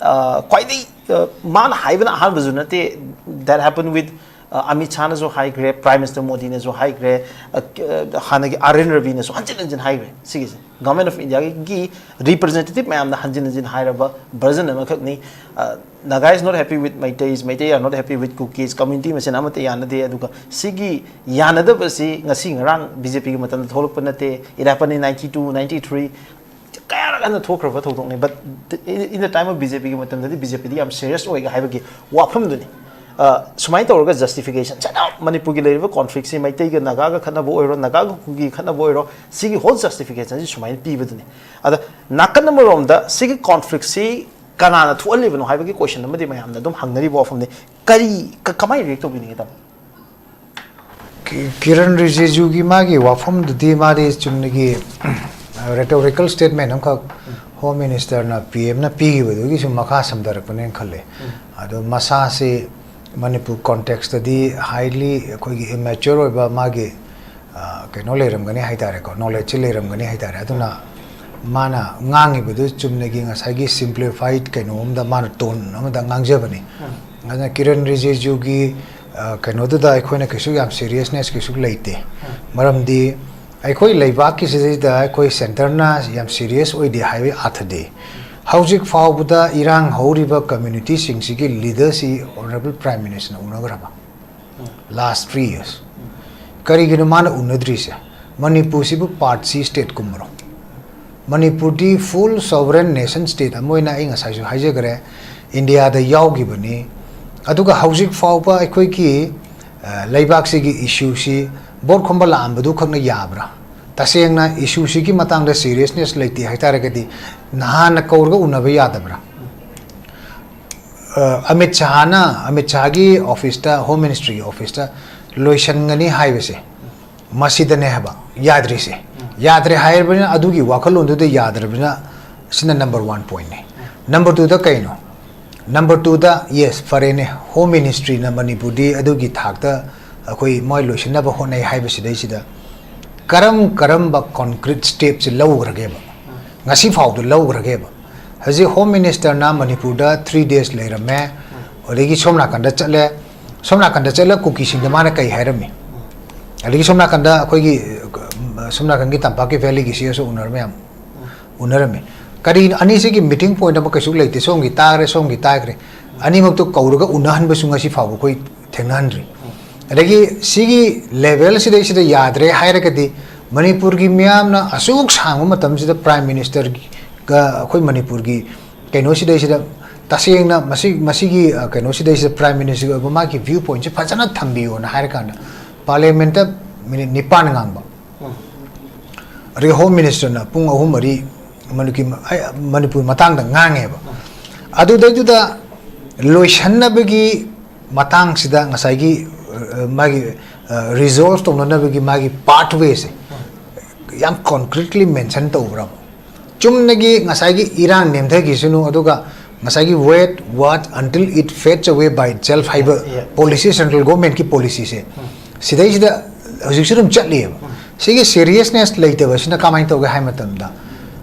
ꯑ, ꯈ꯭ꯋꯥꯏꯗꯒꯤ, ꯑ, ꯃꯥꯅ ꯍꯥꯏꯕꯅ ꯑꯍꯥꯟꯕꯁꯨ ꯅꯠꯇꯦ, that happened with, ꯑ, ꯑꯃꯤꯠ ꯁꯥꯍꯅꯁꯨ ꯍꯥꯏꯈ꯭ꯔꯦ, ꯄ꯭ꯔꯥꯏꯝ ꯃꯤꯅꯤꯁꯇꯔ ꯃꯣꯗꯤꯅꯁꯨ ꯍꯥꯏꯈ꯭ꯔꯦ, ꯑ, ꯀ-, ꯑ, ꯍꯥꯟꯅꯒꯤ ꯑꯥꯔ ꯑꯦꯟ ꯔꯕꯤꯅꯁꯨ ꯍꯟꯖꯤꯟ ꯍꯟꯖꯤꯟ ꯍꯥꯏꯈ꯭ꯔꯦ꯫ ꯁꯤꯒꯤꯁꯦ ꯒꯚꯔꯟꯃꯦꯟ ꯑꯣꯐ ꯏꯟꯗꯤꯌꯥꯒꯤ ꯔꯤꯄ꯭ꯔꯖꯦꯟꯇꯦꯇꯤꯚ ꯃꯌꯥꯝꯅ ꯍꯟꯖꯤꯟ ꯍꯟꯖꯤꯟ ꯍꯥꯏꯔꯕ ꯚꯔꯖꯟ ꯑꯃꯈꯛꯅꯤ꯫ ꯑ, Naga is not happy with Meiteis, Meitei are not happy with Kukis, community ꯃꯁꯦꯟ ꯑꯃꯠꯇ ꯌꯥꯅꯗꯦ꯫ ꯑꯗꯨꯒ ꯁꯤꯒꯤ ꯌꯥꯅꯗꯕꯁꯤ ꯉꯁꯤ ꯉꯔꯥꯡ ꯕꯤ ꯖꯦ ꯄꯤꯒꯤ ꯃꯇꯝꯗ ꯊꯣꯛꯂꯛꯄ ꯅꯠꯇꯦ, it happened in ninety two, ninety three, ꯀꯌꯥꯔꯛ ꯍꯟꯅ ꯊꯣꯛꯈ꯭ꯔꯕ ꯊꯧꯗꯣꯛꯅꯤ꯫ But in the time of B J ꯄꯤꯒꯤ ꯃꯇꯝꯗꯗꯤ ꯕꯤ ꯖꯦ ꯄꯤꯗꯤ ꯌꯥꯝ ꯁꯦꯔꯤꯌꯁ ꯑꯣꯏꯒ ꯍꯥꯏꯕꯒꯤ ꯋꯥꯐꯝꯗꯨꯅꯤ꯫ ꯑ, ꯁꯨꯃꯥꯏꯅ ꯇꯧꯔꯒ ꯖꯁꯇꯤꯐꯤꯀꯦꯁꯟ, ꯁꯠ ꯑꯥꯎꯠ ꯃꯅꯤꯄꯨꯔꯒꯤ ꯂꯩꯔꯤꯕ ꯀꯣꯟꯐ꯭ꯂꯤꯛꯁꯤ ꯃꯩꯇꯩꯒ ꯅꯥꯒꯥꯒ ꯈꯠꯅꯕ ꯑꯣꯏꯔꯣ, ꯅꯥꯒꯥꯒ ꯀꯨꯀꯤꯒ ꯈꯠꯅꯕ ꯑꯣꯏꯔꯣ, ꯁꯤꯒꯤ ꯍꯣꯜ ꯖꯁꯇꯤꯐꯤꯀꯦꯁꯟꯁꯤ ꯁꯨꯃꯥꯏꯅ ꯄꯤꯕꯗꯨꯅꯤ꯫ ꯑꯗ ꯅꯥꯀꯟ ꯑꯃꯔꯣꯝꯗ ꯁꯤꯒꯤ ꯀꯣꯟꯐ꯭ꯂꯤꯛꯁꯤ ꯀꯅꯥꯅ ꯊꯣꯛꯍꯜꯂꯤꯕꯅꯣ ꯍꯥꯏꯕꯒꯤ ꯀꯣꯏꯁꯟ ꯑꯃꯗꯤ ꯃꯌꯥꯝꯅ ꯑꯗꯨꯝ ꯍꯪꯅꯔꯤꯕ ꯋꯥꯐꯝꯅꯤ꯫ ꯀꯔꯤ, ꯀ-, ꯀꯃꯥꯏꯅ ꯔꯤꯌꯦꯛ ꯇꯧꯕꯤꯅꯤꯡꯉꯤ, ꯇꯥꯃꯣ? ꯀꯤ-, ꯀꯤꯔꯟ ꯔꯤꯖꯤꯖꯨꯒꯤ ꯃꯥꯒꯤ ꯋꯥꯐꯝꯗꯨꯗꯤ ꯃꯥꯗꯤ ꯆꯨꯝꯅꯒꯤ rhetorical statement ꯑꯃꯈꯛ ꯍꯣꯝ ꯃꯤꯅꯤꯁꯇꯔꯅ ꯄꯤ ꯑꯦꯝꯅ ꯄꯤꯈꯤꯕꯗꯨꯒꯤꯁꯨ ꯃꯈꯥ ꯁꯝꯊꯔꯛꯄꯅꯦꯅ ꯈꯜꯂꯦ꯫ ꯑꯗꯣ ꯃꯁꯥꯁꯤ ꯃꯅꯤꯄꯨꯔ ꯀꯣꯟꯇꯦꯛꯁꯇꯗꯤ highly ꯑꯩꯈꯣꯏꯒꯤ immature ꯑꯣꯏꯕ ꯃꯥꯒꯤ, ꯑ, ꯀꯩꯅꯣ ꯂꯩꯔꯝꯒꯅꯤ ꯍꯥꯏꯇꯥꯔꯦꯀꯣ, ꯅꯣꯂꯦꯖꯁꯤ ꯂꯩꯔꯝꯒꯅꯤ ꯍꯥꯏꯇꯥꯔꯦ꯫ ꯑꯗꯨꯅ ꯃꯥꯅ ꯉꯥꯡꯉꯤꯕꯗꯨ ꯆꯨꯝꯅꯒꯤ ꯉꯁꯥꯏꯒꯤ simplified ꯀꯩꯅꯣ ꯑꯃꯗ ꯃꯥꯅ ꯇꯣꯟ ꯑꯃꯗ ꯉꯥꯡꯖꯕꯅꯤ꯫ ꯑꯗꯨꯅ ꯀꯤꯔꯟ ꯔꯤꯖꯤꯖꯨꯒꯤ, ꯑ, ꯀꯩꯅꯣꯗꯨꯗ ꯑꯩꯈꯣꯏꯅ ꯀꯩꯁꯨ ꯌꯥꯝ ꯁꯤꯔꯤꯌꯁꯅꯦꯁ ꯀꯩꯁꯨ ꯂꯩꯇꯦ꯫ ꯃꯔꯝꯗꯤ ꯑꯩꯈꯣꯏ ꯂꯩꯕꯥꯛꯀꯤꯁꯤꯗꯩꯗ ꯑꯩꯈꯣꯏ ꯁꯦꯟꯇꯔꯅ ꯌꯥꯝ ꯁꯤꯔꯤꯌꯁ ꯑꯣꯏꯗꯦ ꯍꯥꯏꯕꯒꯤ ꯑꯥꯊꯗꯤ ꯍꯧꯖꯤꯛ ꯐꯥꯎꯕꯗ ꯏꯔꯥꯡ ꯍꯧꯔꯤꯕ ꯀꯝꯃ꯭ꯌꯨꯅꯤꯇꯤꯁꯤꯡꯁꯤꯒꯤ ꯂꯤꯗꯔꯁꯤ ꯑꯣꯅꯔꯦꯕꯜ ꯄ꯭ꯔꯥꯏꯝ ꯃꯤꯅꯤꯁꯇꯔꯅ ꯎꯅꯈ꯭ꯔꯕ? ꯂꯥꯁ ꯊ꯭ꯔꯤ ꯌꯔꯁ꯫ ꯀꯔꯤꯒꯤꯅꯣ ꯃꯥꯅ ꯎꯅꯗ꯭ꯔꯤꯁꯦ? ꯃꯅꯤꯄꯨꯔꯁꯤꯕꯨ ꯄꯥꯔꯠ ꯁꯤ ꯁ꯭ꯇꯦꯠꯀꯨꯝꯕꯔꯣ? ꯃꯅꯤꯄꯨꯔꯗꯤ ꯐꯨꯜ ꯁꯣꯚꯔꯦꯟ ꯅꯦꯁꯟ ꯁ꯭ꯇꯦꯠ ꯑꯃ ꯑꯣꯏꯅ ꯑꯩ ꯉꯁꯥꯏꯁꯨ ꯍꯥꯏꯖꯈ꯭ꯔꯦ, ꯏꯟꯗꯤꯌꯥꯗ ꯌꯥꯎꯈꯤꯕꯅꯤ꯫ ꯑꯗꯨꯒ ꯍꯧꯖꯤꯛ ꯐꯥꯎꯕ ꯑꯩꯈꯣꯏꯒꯤ, ꯑ, ꯂꯩꯕꯥꯛꯁꯤꯒꯤ ꯏꯁꯨꯁꯤ ꯚꯣꯠ ꯈꯣꯝꯕ ꯂꯥꯛꯑꯝꯕꯗꯨ ꯈꯛꯅ ꯌꯥꯕ꯭ꯔꯥ? ꯇꯁꯦꯡꯅ ꯏꯁꯨꯁꯤꯒꯤ ꯃꯇꯥꯡꯗ ꯁꯤꯔꯤꯌꯁꯅꯦꯁ ꯂꯩꯇꯦ ꯍꯥꯏꯇꯥꯔꯒꯗꯤ ꯅꯍꯥꯟꯅ ꯀꯧꯔꯒ ꯎꯅꯕ ꯌꯥꯗꯕ꯭ꯔꯥ? ꯑ, ꯑꯃꯤꯠ ꯁꯥꯍꯅ, ꯑꯃꯤꯠ ꯁꯥꯍꯒꯤ ꯑꯣꯐꯤꯁꯇ, ꯍꯣꯝ ꯃꯤꯅꯤꯁꯇ꯭ꯔꯤꯒꯤ ꯑꯣꯐꯤꯁꯇ ꯂꯣꯏꯁꯟꯒꯅꯤ ꯍꯥꯏꯕꯁꯦ, ꯃꯁꯤꯗꯅꯦ ꯍꯥꯏꯕ ꯌꯥꯗ꯭ꯔꯤꯁꯦ꯫ ꯌꯥꯗ꯭ꯔꯦ ꯍꯥꯏꯔꯕꯅꯤꯅ, ꯑꯗꯨꯒꯤ ꯋꯥꯈꯜꯂꯣꯟꯗꯨꯗ ꯌꯥꯗ꯭ꯔꯕꯅꯤꯅ, ꯁꯤꯅ number one pointꯅꯤ꯫ Number twoꯗ ꯀꯩꯅꯣ? Number twoꯗ, yes, ꯐꯔꯦꯅꯦ, Home Ministryꯅ ꯃꯅꯤꯄꯨꯔꯗꯤ ꯑꯗꯨꯒꯤ ꯊꯥꯛꯇ ꯑꯩꯈꯣꯏ ꯃꯣꯏ ꯂꯣꯏꯁꯤꯟꯅꯕ ꯍꯣꯠꯅꯩ ꯍꯥꯏꯕꯁꯤꯗꯩꯁꯤꯗ ꯀꯔꯝ ꯀꯔꯝꯕ concrete stepꯁꯦ ꯂꯧꯈ꯭ꯔꯒꯦꯕ? ꯉꯁꯤ ꯐꯥꯎꯗ ꯂꯧꯈ꯭ꯔꯒꯦꯕ? ꯍꯧꯖꯤꯛ Home Ministerꯅ ꯃꯅꯤꯄꯨꯔꯗ three days ꯂꯩꯔꯝꯃꯦ, ꯑꯗꯒꯤ ꯁꯣꯝ ꯅꯥꯀꯟꯗ ꯆꯠꯂꯦ, ꯁꯣꯝ ꯅꯥꯀꯟꯗ ꯆꯠꯂ ꯀꯨꯀꯤꯁꯤꯡꯗ ꯃꯥꯅ ꯀꯩ ꯍꯥꯏꯔꯝꯃꯤ? ꯑꯗꯒꯤ ꯁꯣꯝ ꯅꯥꯀꯟꯗ ꯑꯩꯈꯣꯏꯒꯤ, ꯁꯣꯝ ꯅꯥꯀꯟꯒꯤ ꯇꯝꯄꯥꯛꯀꯤ valleyꯒꯤ CSO ꯎꯅꯔꯝꯃꯦ ꯌꯥꯝ ꯎꯅꯔꯝꯃꯤ꯫ ꯀꯔꯤ ꯑꯅꯤꯁꯤꯒꯤ meeting point ꯑꯃ ꯀꯩꯁꯨ ꯂꯩꯇꯦ, ꯁꯣꯝꯒꯤ ꯇꯥꯈ꯭ꯔꯦ, ꯁꯣꯝꯒꯤ ꯇꯥꯈ꯭ꯔꯦ, ꯑꯅꯤꯃꯛꯇꯣ ꯀꯧꯔꯒ ꯎꯅꯍꯟꯕꯁꯨ ꯉꯁꯤ ꯐꯥꯎꯕ ꯑꯩꯈꯣꯏ ꯊꯦꯡꯅꯍꯟꯗ꯭ꯔꯤ꯫ ꯑꯗꯒꯤ ꯁꯤꯒꯤ level ꯁꯤꯗꯩꯁꯤꯗ ꯌꯥꯗ꯭ꯔꯦ ꯍꯥꯏꯔꯒꯗꯤ, ꯃꯅꯤꯄꯨꯔꯒꯤ ꯃꯤꯌꯥꯝꯅ ꯑꯁꯨꯛ ꯁꯥꯡꯕ ꯃꯇꯝꯁꯤꯗ Prime Ministerꯒ ꯑꯩꯈꯣꯏ ꯃꯅꯤꯄꯨꯔꯒꯤ ꯀꯩꯅꯣꯁꯤꯗꯩꯁꯤꯗ ꯇꯁꯦꯡꯅ ꯃꯁꯤ, ꯃꯁꯤꯒꯤ, ꯑ, ꯀꯩꯅꯣꯁꯤꯗꯩꯁꯤꯗ Prime Ministerꯒꯤ ꯑꯣꯏꯕ ꯃꯥꯒꯤ view pointꯁꯦ ꯐꯖꯅ ꯊꯝꯕꯤꯌꯣꯅ ꯍꯥꯏꯔꯀꯥꯟꯗ Parliamentꯇ minute ꯅꯤꯄꯥꯟ ꯉꯥꯡꯕ, ꯑꯗꯒꯤ Home Ministerꯅ ꯄꯨꯡ ꯑꯍꯨꯝ ꯃꯔꯤ ꯃꯅꯤꯄꯨꯔꯒꯤ, ꯑꯩ, ꯃꯅꯤꯄꯨꯔ ꯃꯇꯥꯡꯗ ꯉꯥꯡꯉꯦꯕ꯫ ꯑꯗꯨꯗꯩꯗꯨꯗ ꯂꯣꯏꯁꯟꯅꯕꯒꯤ ꯃꯇꯥꯡꯁꯤꯗ ꯉꯁꯥꯏꯒꯤ, ꯑ, ꯃꯥꯒꯤ, ꯑ, resolve ꯇꯧꯅꯅꯕꯒꯤ ꯃꯥꯒꯤ pathwayꯁꯦ ꯌꯥꯝ concretely mention ꯇꯧꯕ꯭ꯔꯥ? ꯆꯨꯝꯅꯒꯤ ꯉꯁꯥꯏꯒꯤ ꯏꯔꯥꯡ ꯅꯦꯝꯊꯈꯤꯁꯅꯨ, ꯑꯗꯨꯒ ꯉꯁꯥꯏꯒꯤ "Wait, watch until it fades away by itself" ꯍꯥꯏꯕ Yeah. Policy, central governmentꯀꯤ policyꯁꯦ ꯁꯤꯗꯩꯁꯤꯗ ꯍꯧꯖꯤꯛꯁꯨ ꯑꯗꯨꯝ ꯆꯠꯂꯤꯑꯕ꯫ ꯁꯤꯒꯤ seriousness ꯂꯩꯇꯕꯁꯤꯅ ꯀꯃꯥꯏꯅ ꯇꯧꯒꯦ ꯍꯥꯏ ꯃꯇꯝꯗ,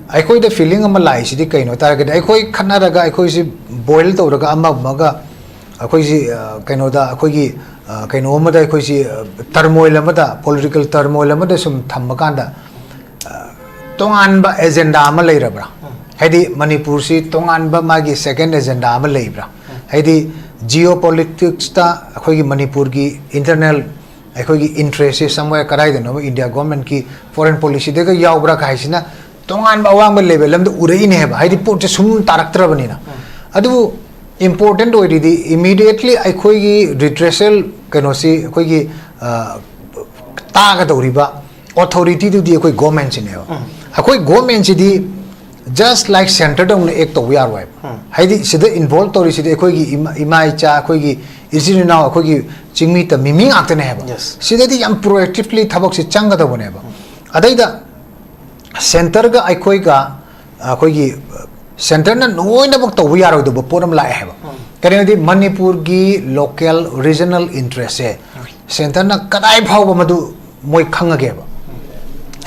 ꯑꯩꯈꯣꯏꯗ feeling ꯑꯃ ꯂꯥꯛꯏꯁꯤꯗꯤ ꯀꯩꯅꯣ ꯍꯥꯏ ꯇꯥꯔꯒꯗꯤ, ꯑꯩꯈꯣꯏ ꯈꯠꯅꯔꯒ, ꯑꯩꯈꯣꯏꯁꯤ boil ꯇꯧꯔꯒ, ꯑꯃ ꯑꯃꯒ ꯑꯩꯈꯣꯏꯁꯤ, ꯑ, ꯀꯩꯅꯣꯗ, ꯑꯩꯈꯣꯏꯒꯤ, ꯑ, ꯀꯩꯅꯣ ꯑꯃꯗ, ꯑꯩꯈꯣꯏꯁꯤ, ꯑ, turmoil ꯑꯃꯗ, political turmoil ꯑꯃꯗ ꯁꯨꯝ ꯊꯝꯕ ꯀꯥꯟꯗ, ꯑ, ꯇꯣꯉꯥꯟꯕ agenda ꯑꯃ ꯂꯩꯔꯕ꯭ꯔꯥ? ꯍꯥꯏꯗꯤ ꯃꯅꯤꯄꯨꯔꯁꯤ ꯇꯣꯉꯥꯟꯕ ꯃꯥꯒꯤ second agenda ꯑꯃ ꯂꯩꯕ꯭ꯔꯥ? ꯍꯥꯏꯗꯤ geopoliticsꯇ ꯑꯩꯈꯣꯏꯒꯤ ꯃꯅꯤꯄꯨꯔꯒꯤ internal ꯑꯩꯈꯣꯏꯒꯤ interestꯁꯦ somewhere ꯀꯗꯥꯏꯗꯅꯣ India governmentꯀꯤ foreign policyꯗꯒ ꯌꯥꯎꯕ꯭ꯔꯥ ꯍꯥꯏꯁꯤꯅ ꯇꯣꯉꯥꯟꯕ ꯑꯋꯥꯡꯕ level ꯑꯃꯗ ꯎꯔꯛꯏꯅꯦ ꯍꯥꯏꯕ, ꯍꯥꯏꯗꯤ ꯄꯣꯠꯁꯦ ꯁꯨꯝ ꯇꯥꯔꯛꯇ꯭ꯔꯕꯅꯤꯅ꯫ ꯑꯗꯨꯕꯨ important ꯑꯣꯏꯔꯤꯗꯤ immediately ꯑꯩꯈꯣꯏꯒꯤ redressal ꯀꯩꯅꯣꯁꯤ, ꯑꯩꯈꯣꯏꯒꯤ, ꯑ, ꯇꯥꯒꯗꯧꯔꯤꯕ authorityꯗꯨꯗꯤ ꯑꯩꯈꯣꯏ governmentꯁꯤꯅꯦꯕ꯫ ꯑꯩꯈꯣꯏ governmentꯁꯤꯗꯤ Just like centre ꯗꯧꯅ act ꯇꯧꯕ ꯌꯥꯔꯣꯏꯕ꯫ ꯍꯥꯏꯗꯤ ꯁꯤꯗ involve ꯇꯧꯔꯤꯁꯤꯗꯤ ꯑꯩꯈꯣꯏꯒꯤ ꯏꯃꯥ, ꯏꯃꯥ ꯏꯆꯥ, ꯑꯩꯈꯣꯏꯒꯤ ꯏꯆꯤꯟ ꯏꯅꯥꯎ, ꯑꯩꯈꯣꯏꯒꯤ ꯆꯤꯡꯃꯤ ꯇꯝꯃꯤ ꯃꯤ ꯉꯥꯛꯇꯅꯦ ꯍꯥꯏꯕ꯫ Yes. ꯁꯤꯗꯗꯤ ꯌꯥꯝ proactively ꯊꯕꯛꯁꯦ ꯆꯪꯒꯗꯧꯕꯅꯦꯕ꯫ ꯑꯗꯩꯗ centre ꯒ ꯑꯩꯈꯣꯏꯒ, ꯑꯩꯈꯣꯏꯒꯤ centre ꯅ ꯂꯣꯏꯅꯃꯛ ꯇꯧꯕ ꯌꯥꯔꯣꯏꯗꯧꯕ ꯄꯣꯠ ꯑꯃ ꯂꯥꯛꯑꯦ ꯍꯥꯏꯕ꯫ ꯀꯔꯤꯒꯤꯅꯣꯗꯤ ꯃꯅꯤꯄꯨꯔꯒꯤ local regional interest ꯁꯦ centre ꯅ ꯀꯗꯥꯏ ꯐꯥꯎꯕ ꯃꯗꯨ ꯃꯣꯏ ꯈꯪꯉꯒꯦꯕ꯫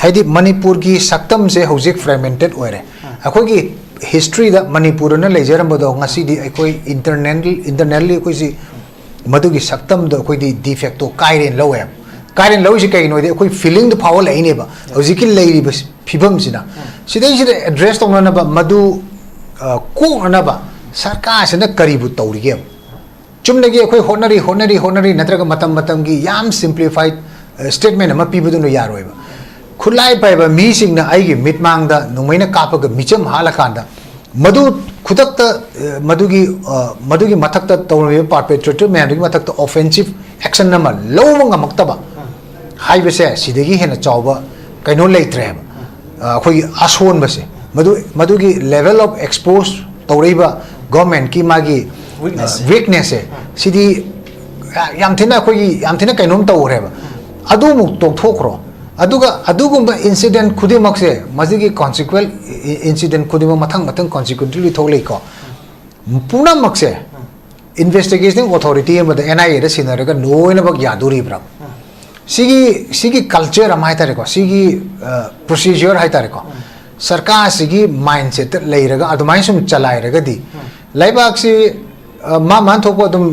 ꯍꯥꯏꯗꯤ ꯃꯅꯤꯄꯨꯔꯒꯤ ꯁꯛꯇꯝꯁꯦ ꯍꯧꯖꯤꯛ fragmented ꯑꯣꯏꯔꯦ꯫ ꯑꯩꯈꯣꯏꯒꯤ history ꯗ ꯃꯅꯤꯄꯨꯔ ꯑꯅ ꯂꯩꯖꯔꯝꯕꯗꯣ ꯉꯁꯤꯗꯤ ꯑꯩꯈꯣꯏ internal, internally ꯑꯩꯈꯣꯏꯁꯤ ꯃꯗꯨꯒꯤ ꯁꯛꯇꯝꯗꯣ ꯑꯩꯈꯣꯏꯗꯤ de facto ꯀꯥꯏꯔꯦꯅ ꯂꯧꯋꯦꯕ꯫ ꯀꯥꯏꯔꯦꯅ ꯂꯧꯔꯤꯁꯤ ꯀꯩꯒꯤꯅꯣ ꯍꯥꯏꯗꯤ ꯑꯩꯈꯣꯏ feeling ꯗꯣ ꯐꯥꯎꯍꯜꯂꯛꯏꯅꯦꯕ꯫ ꯍꯧꯖꯤꯛꯀꯤ ꯂꯩꯔꯤꯕ ꯐꯤꯕꯝꯁꯤꯅ꯫ ꯁꯤꯗꯩꯁꯤꯗ address ꯇꯧꯅꯅꯕ ꯃꯗꯨ, ꯑ, ꯀꯣꯛꯅꯅꯕ ꯁꯔꯀꯥꯔꯁꯤꯅ ꯀꯔꯤꯕꯨ ꯇꯧꯔꯤꯒꯦꯕ? ꯆꯨꯝꯅꯒꯤ ꯑꯩꯈꯣꯏ ꯍꯣꯠꯅꯔꯤ, ꯍꯣꯠꯅꯔꯤ, ꯍꯣꯠꯅꯔꯤ ꯅꯠꯇ꯭ꯔꯒ ꯃꯇꯝ ꯃꯇꯝꯒꯤ ꯌꯥꯝ simplified, ꯑ, statement ꯑꯃ ꯄꯤꯕꯗꯨꯅ ꯌꯥꯔꯣꯏꯕ꯫ ꯈꯨꯠꯂꯥꯏ ꯄꯥꯏꯕ ꯃꯤꯁꯤꯡꯅ ꯑꯩꯒꯤ ꯃꯤꯠꯃꯥꯡꯗ ꯅꯣꯡꯃꯩꯅ ꯀꯥꯞꯄꯒ ꯃꯤꯆꯝ ꯍꯥꯠꯂꯀꯥꯟꯗ ꯃꯗꯨ ꯈꯨꯗꯛꯇ, ꯑ, ꯃꯗꯨꯒꯤ, ꯑ, ꯃꯗꯨꯒꯤ ꯃꯊꯛꯇ ꯇꯧꯔꯝꯃꯤꯕ perpetrator ꯃꯌꯥꯝꯗꯨꯒꯤ ꯃꯊꯛꯇ offensive action ꯑꯃ ꯂꯧꯕ ꯉꯝꯃꯛꯇꯕ ꯍꯥꯏꯕꯁꯦ ꯁꯤꯗꯒꯤ ꯍꯦꯟꯅ ꯆꯥꯎꯕ ꯀꯩꯅꯣ ꯂꯩꯇ꯭ꯔꯦꯕ꯫ ꯑ, ꯑꯩꯈꯣꯏꯒꯤ ꯑꯁꯣꯟꯕꯁꯦ, ꯃꯗꯨ, ꯃꯗꯨꯒꯤ level of expose ꯇꯧꯔꯛꯏꯕ government ꯀꯤ ꯃꯥꯒꯤ, Weakness. ꯑ, weakness ꯁꯦ, ꯁꯤꯗꯤ ꯌꯥꯝ ꯊꯤꯅ ꯑꯩꯈꯣꯏꯒꯤ ꯌꯥꯝ ꯊꯤꯅ ꯀꯩꯅꯣꯝ ꯇꯧꯈ꯭ꯔꯦꯕ꯫ ꯑꯗꯨꯃꯨꯛ ꯇꯣꯛꯊꯣꯛꯈ꯭ꯔꯣ꯫ ꯑꯗꯨꯒ ꯑꯗꯨꯒꯨꯝꯕ incident ꯈꯨꯗꯤꯡꯃꯛꯁꯦ, ꯃꯁꯤꯒꯤ consequent incident ꯈꯨꯗꯤꯡꯃꯛ ꯃꯊꯪ ꯃꯊꯪ consequently ꯊꯣꯛꯂꯛꯏꯀꯣ꯫ ꯄꯨꯝꯅꯃꯛꯁꯦ investigating authority ꯑꯃꯗ, N I A ꯗ ꯁꯤꯟꯅꯔꯒ ꯂꯣꯏꯅꯃꯛ ꯌꯥꯗꯣꯔꯤꯕ꯭ꯔꯥ? ꯁꯤꯒꯤ, ꯁꯤꯒꯤ culture ꯑꯃ ꯍꯥꯏꯇꯥꯔꯦꯀꯣ, ꯁꯤꯒꯤ, ꯑ, procedure ꯍꯥꯏꯇꯥꯔꯦꯀꯣ, ꯁꯔꯀꯥꯔꯁꯤꯒꯤ mindset ꯇ ꯂꯩꯔꯒ ꯑꯗꯨꯃꯥꯏꯅ ꯁꯨꯝ ꯆꯂꯥꯏꯔꯒꯗꯤ ꯂꯩꯕꯥꯛꯁꯤ, ꯑ, ꯃꯥ ꯃꯥꯅ ꯊꯣꯛꯄ ꯑꯗꯨꯝ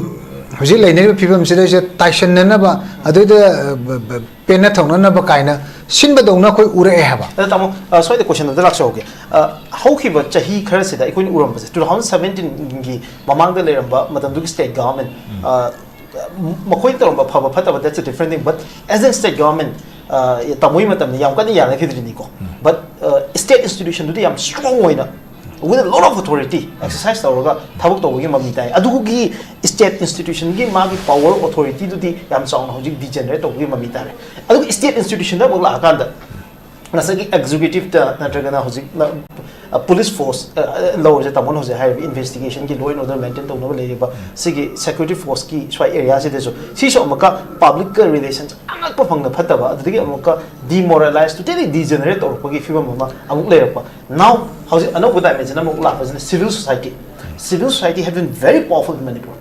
ꯍꯧꯖꯤꯛ ꯂꯩꯅꯔꯤꯕ ꯐꯤꯕꯝꯁꯤꯗꯩꯁꯤꯗ ꯇꯥꯏꯁꯟꯅꯅꯕ, ꯑꯗꯨꯗ, ꯑ, ꯕ-, ꯕ-, ꯄꯦꯟꯅ ꯊꯧꯅꯅꯕ ꯀꯥꯏꯅ ꯁꯤꯟꯕꯗꯧꯅ ꯑꯩꯈꯣꯏ ꯎꯔꯛꯑꯦ ꯍꯥꯏꯕ꯫ ꯑꯗ ꯇꯥꯃꯣ, ꯑ, ꯁ꯭ꯋꯥꯏꯗ question ꯑꯝꯇ ꯂꯥꯛꯆꯍꯧꯒꯦ꯫ ꯑ, ꯍꯧꯈꯤꯕ ꯆꯍꯤ ꯈꯔꯁꯤꯗ ꯑꯩꯈꯣꯏꯅ ꯎꯔꯝꯕꯁꯦ, two thousand seventeen ꯒꯤ ꯃꯃꯥꯡꯗ ꯂꯩꯔꯝꯕ ꯃꯇꯝꯗꯨꯒꯤ state government, ꯑ, ꯃꯈꯣꯏꯅ ꯇꯧꯔꯝꯕ ꯐꯕ ꯐꯠꯇꯕ, that's a different thing, but as a state government, ꯑ, ꯇꯥꯃꯣꯒꯤ ꯃꯇꯝꯗ ꯌꯥꯝ ꯀꯟꯅ ꯌꯥꯅꯈꯤꯗ꯭ꯔꯤꯅꯤꯀꯣ꯫ But, ꯑ, state institution ꯗꯨꯗꯤ ꯌꯥꯝ strong ꯑꯣꯏꯅ, with a lot of authority exercise ꯇꯧꯔꯒ ꯊꯕꯛ ꯇꯧꯕꯒꯤ ꯃꯃꯤ ꯇꯥꯏ꯫ ꯑꯗꯨꯒꯤ state institution ꯒꯤ ꯃꯥꯒꯤ power, authority ꯗꯨꯗꯤ ꯌꯥꯝ ꯆꯥꯎꯅ ꯍꯧꯖꯤꯛ degenerate ꯇꯧꯕꯒꯤ ꯃꯃꯤ ꯇꯥꯔꯦ꯫ ꯑꯗꯨꯒ state institution ꯗ ꯑꯃꯨꯛ ꯂꯥꯛꯑꯀꯥꯟꯗ, ꯉꯁꯥꯏꯒꯤ ꯑꯦꯛꯖꯤꯀ꯭ꯌꯨꯇꯤꯞꯇ ꯅꯠꯇ꯭ꯔꯒꯅ ꯍꯧꯖꯤꯛ ꯄꯨꯂꯤꯁ ꯐꯣꯔꯁ ꯂꯧꯔꯁꯦ, ꯇꯥꯃꯣꯅ ꯍꯧꯖꯤꯛ ꯍꯥꯏꯔꯤꯕ ꯏꯟꯚꯦꯁꯇꯤꯒꯦꯁꯟꯒꯤ, ꯂꯣ ꯑꯦꯟ ꯑꯣꯔꯗꯔ ꯃꯦꯟꯇꯦꯟ ꯇꯧꯅꯕ ꯂꯩꯔꯤꯕ ꯁꯤꯒꯤ ꯁꯦꯀ꯭ꯌꯨꯔꯤꯇꯤ ꯐꯣꯔꯁꯀꯤ ꯁ꯭ꯋꯥꯏ ꯑꯦꯔꯤꯌꯥꯁꯤꯗꯁꯨ ꯁꯤꯁꯨ ꯑꯃꯨꯛꯀ ꯄꯕ꯭ꯂꯤꯛꯀ ꯔꯤꯂꯦꯁꯟꯁ ꯑꯉꯛꯄ ꯐꯪꯅ ꯐꯠꯇꯕ, ꯑꯗꯨꯗꯒꯤ ꯑꯃꯨꯛꯀ ꯗꯤꯃꯣꯔꯦꯂꯥꯏꯁ, ꯇꯣꯇꯦꯂꯤ ꯗꯤꯖꯦꯅꯔꯦꯠ ꯇꯧꯔꯛꯄꯒꯤ ꯐꯤꯕꯝ ꯑꯃ ꯑꯃꯨꯛ ꯂꯩꯔꯛꯄ꯫ ꯅꯥꯎ ꯍꯧꯖꯤꯛ ꯑꯅꯧꯕ ꯗꯥꯏꯃꯦꯟꯁꯟ ꯑꯃꯨꯛ ꯂꯥꯛꯄꯁꯤꯅ civil society. Civil society have been very powerful in Manipur.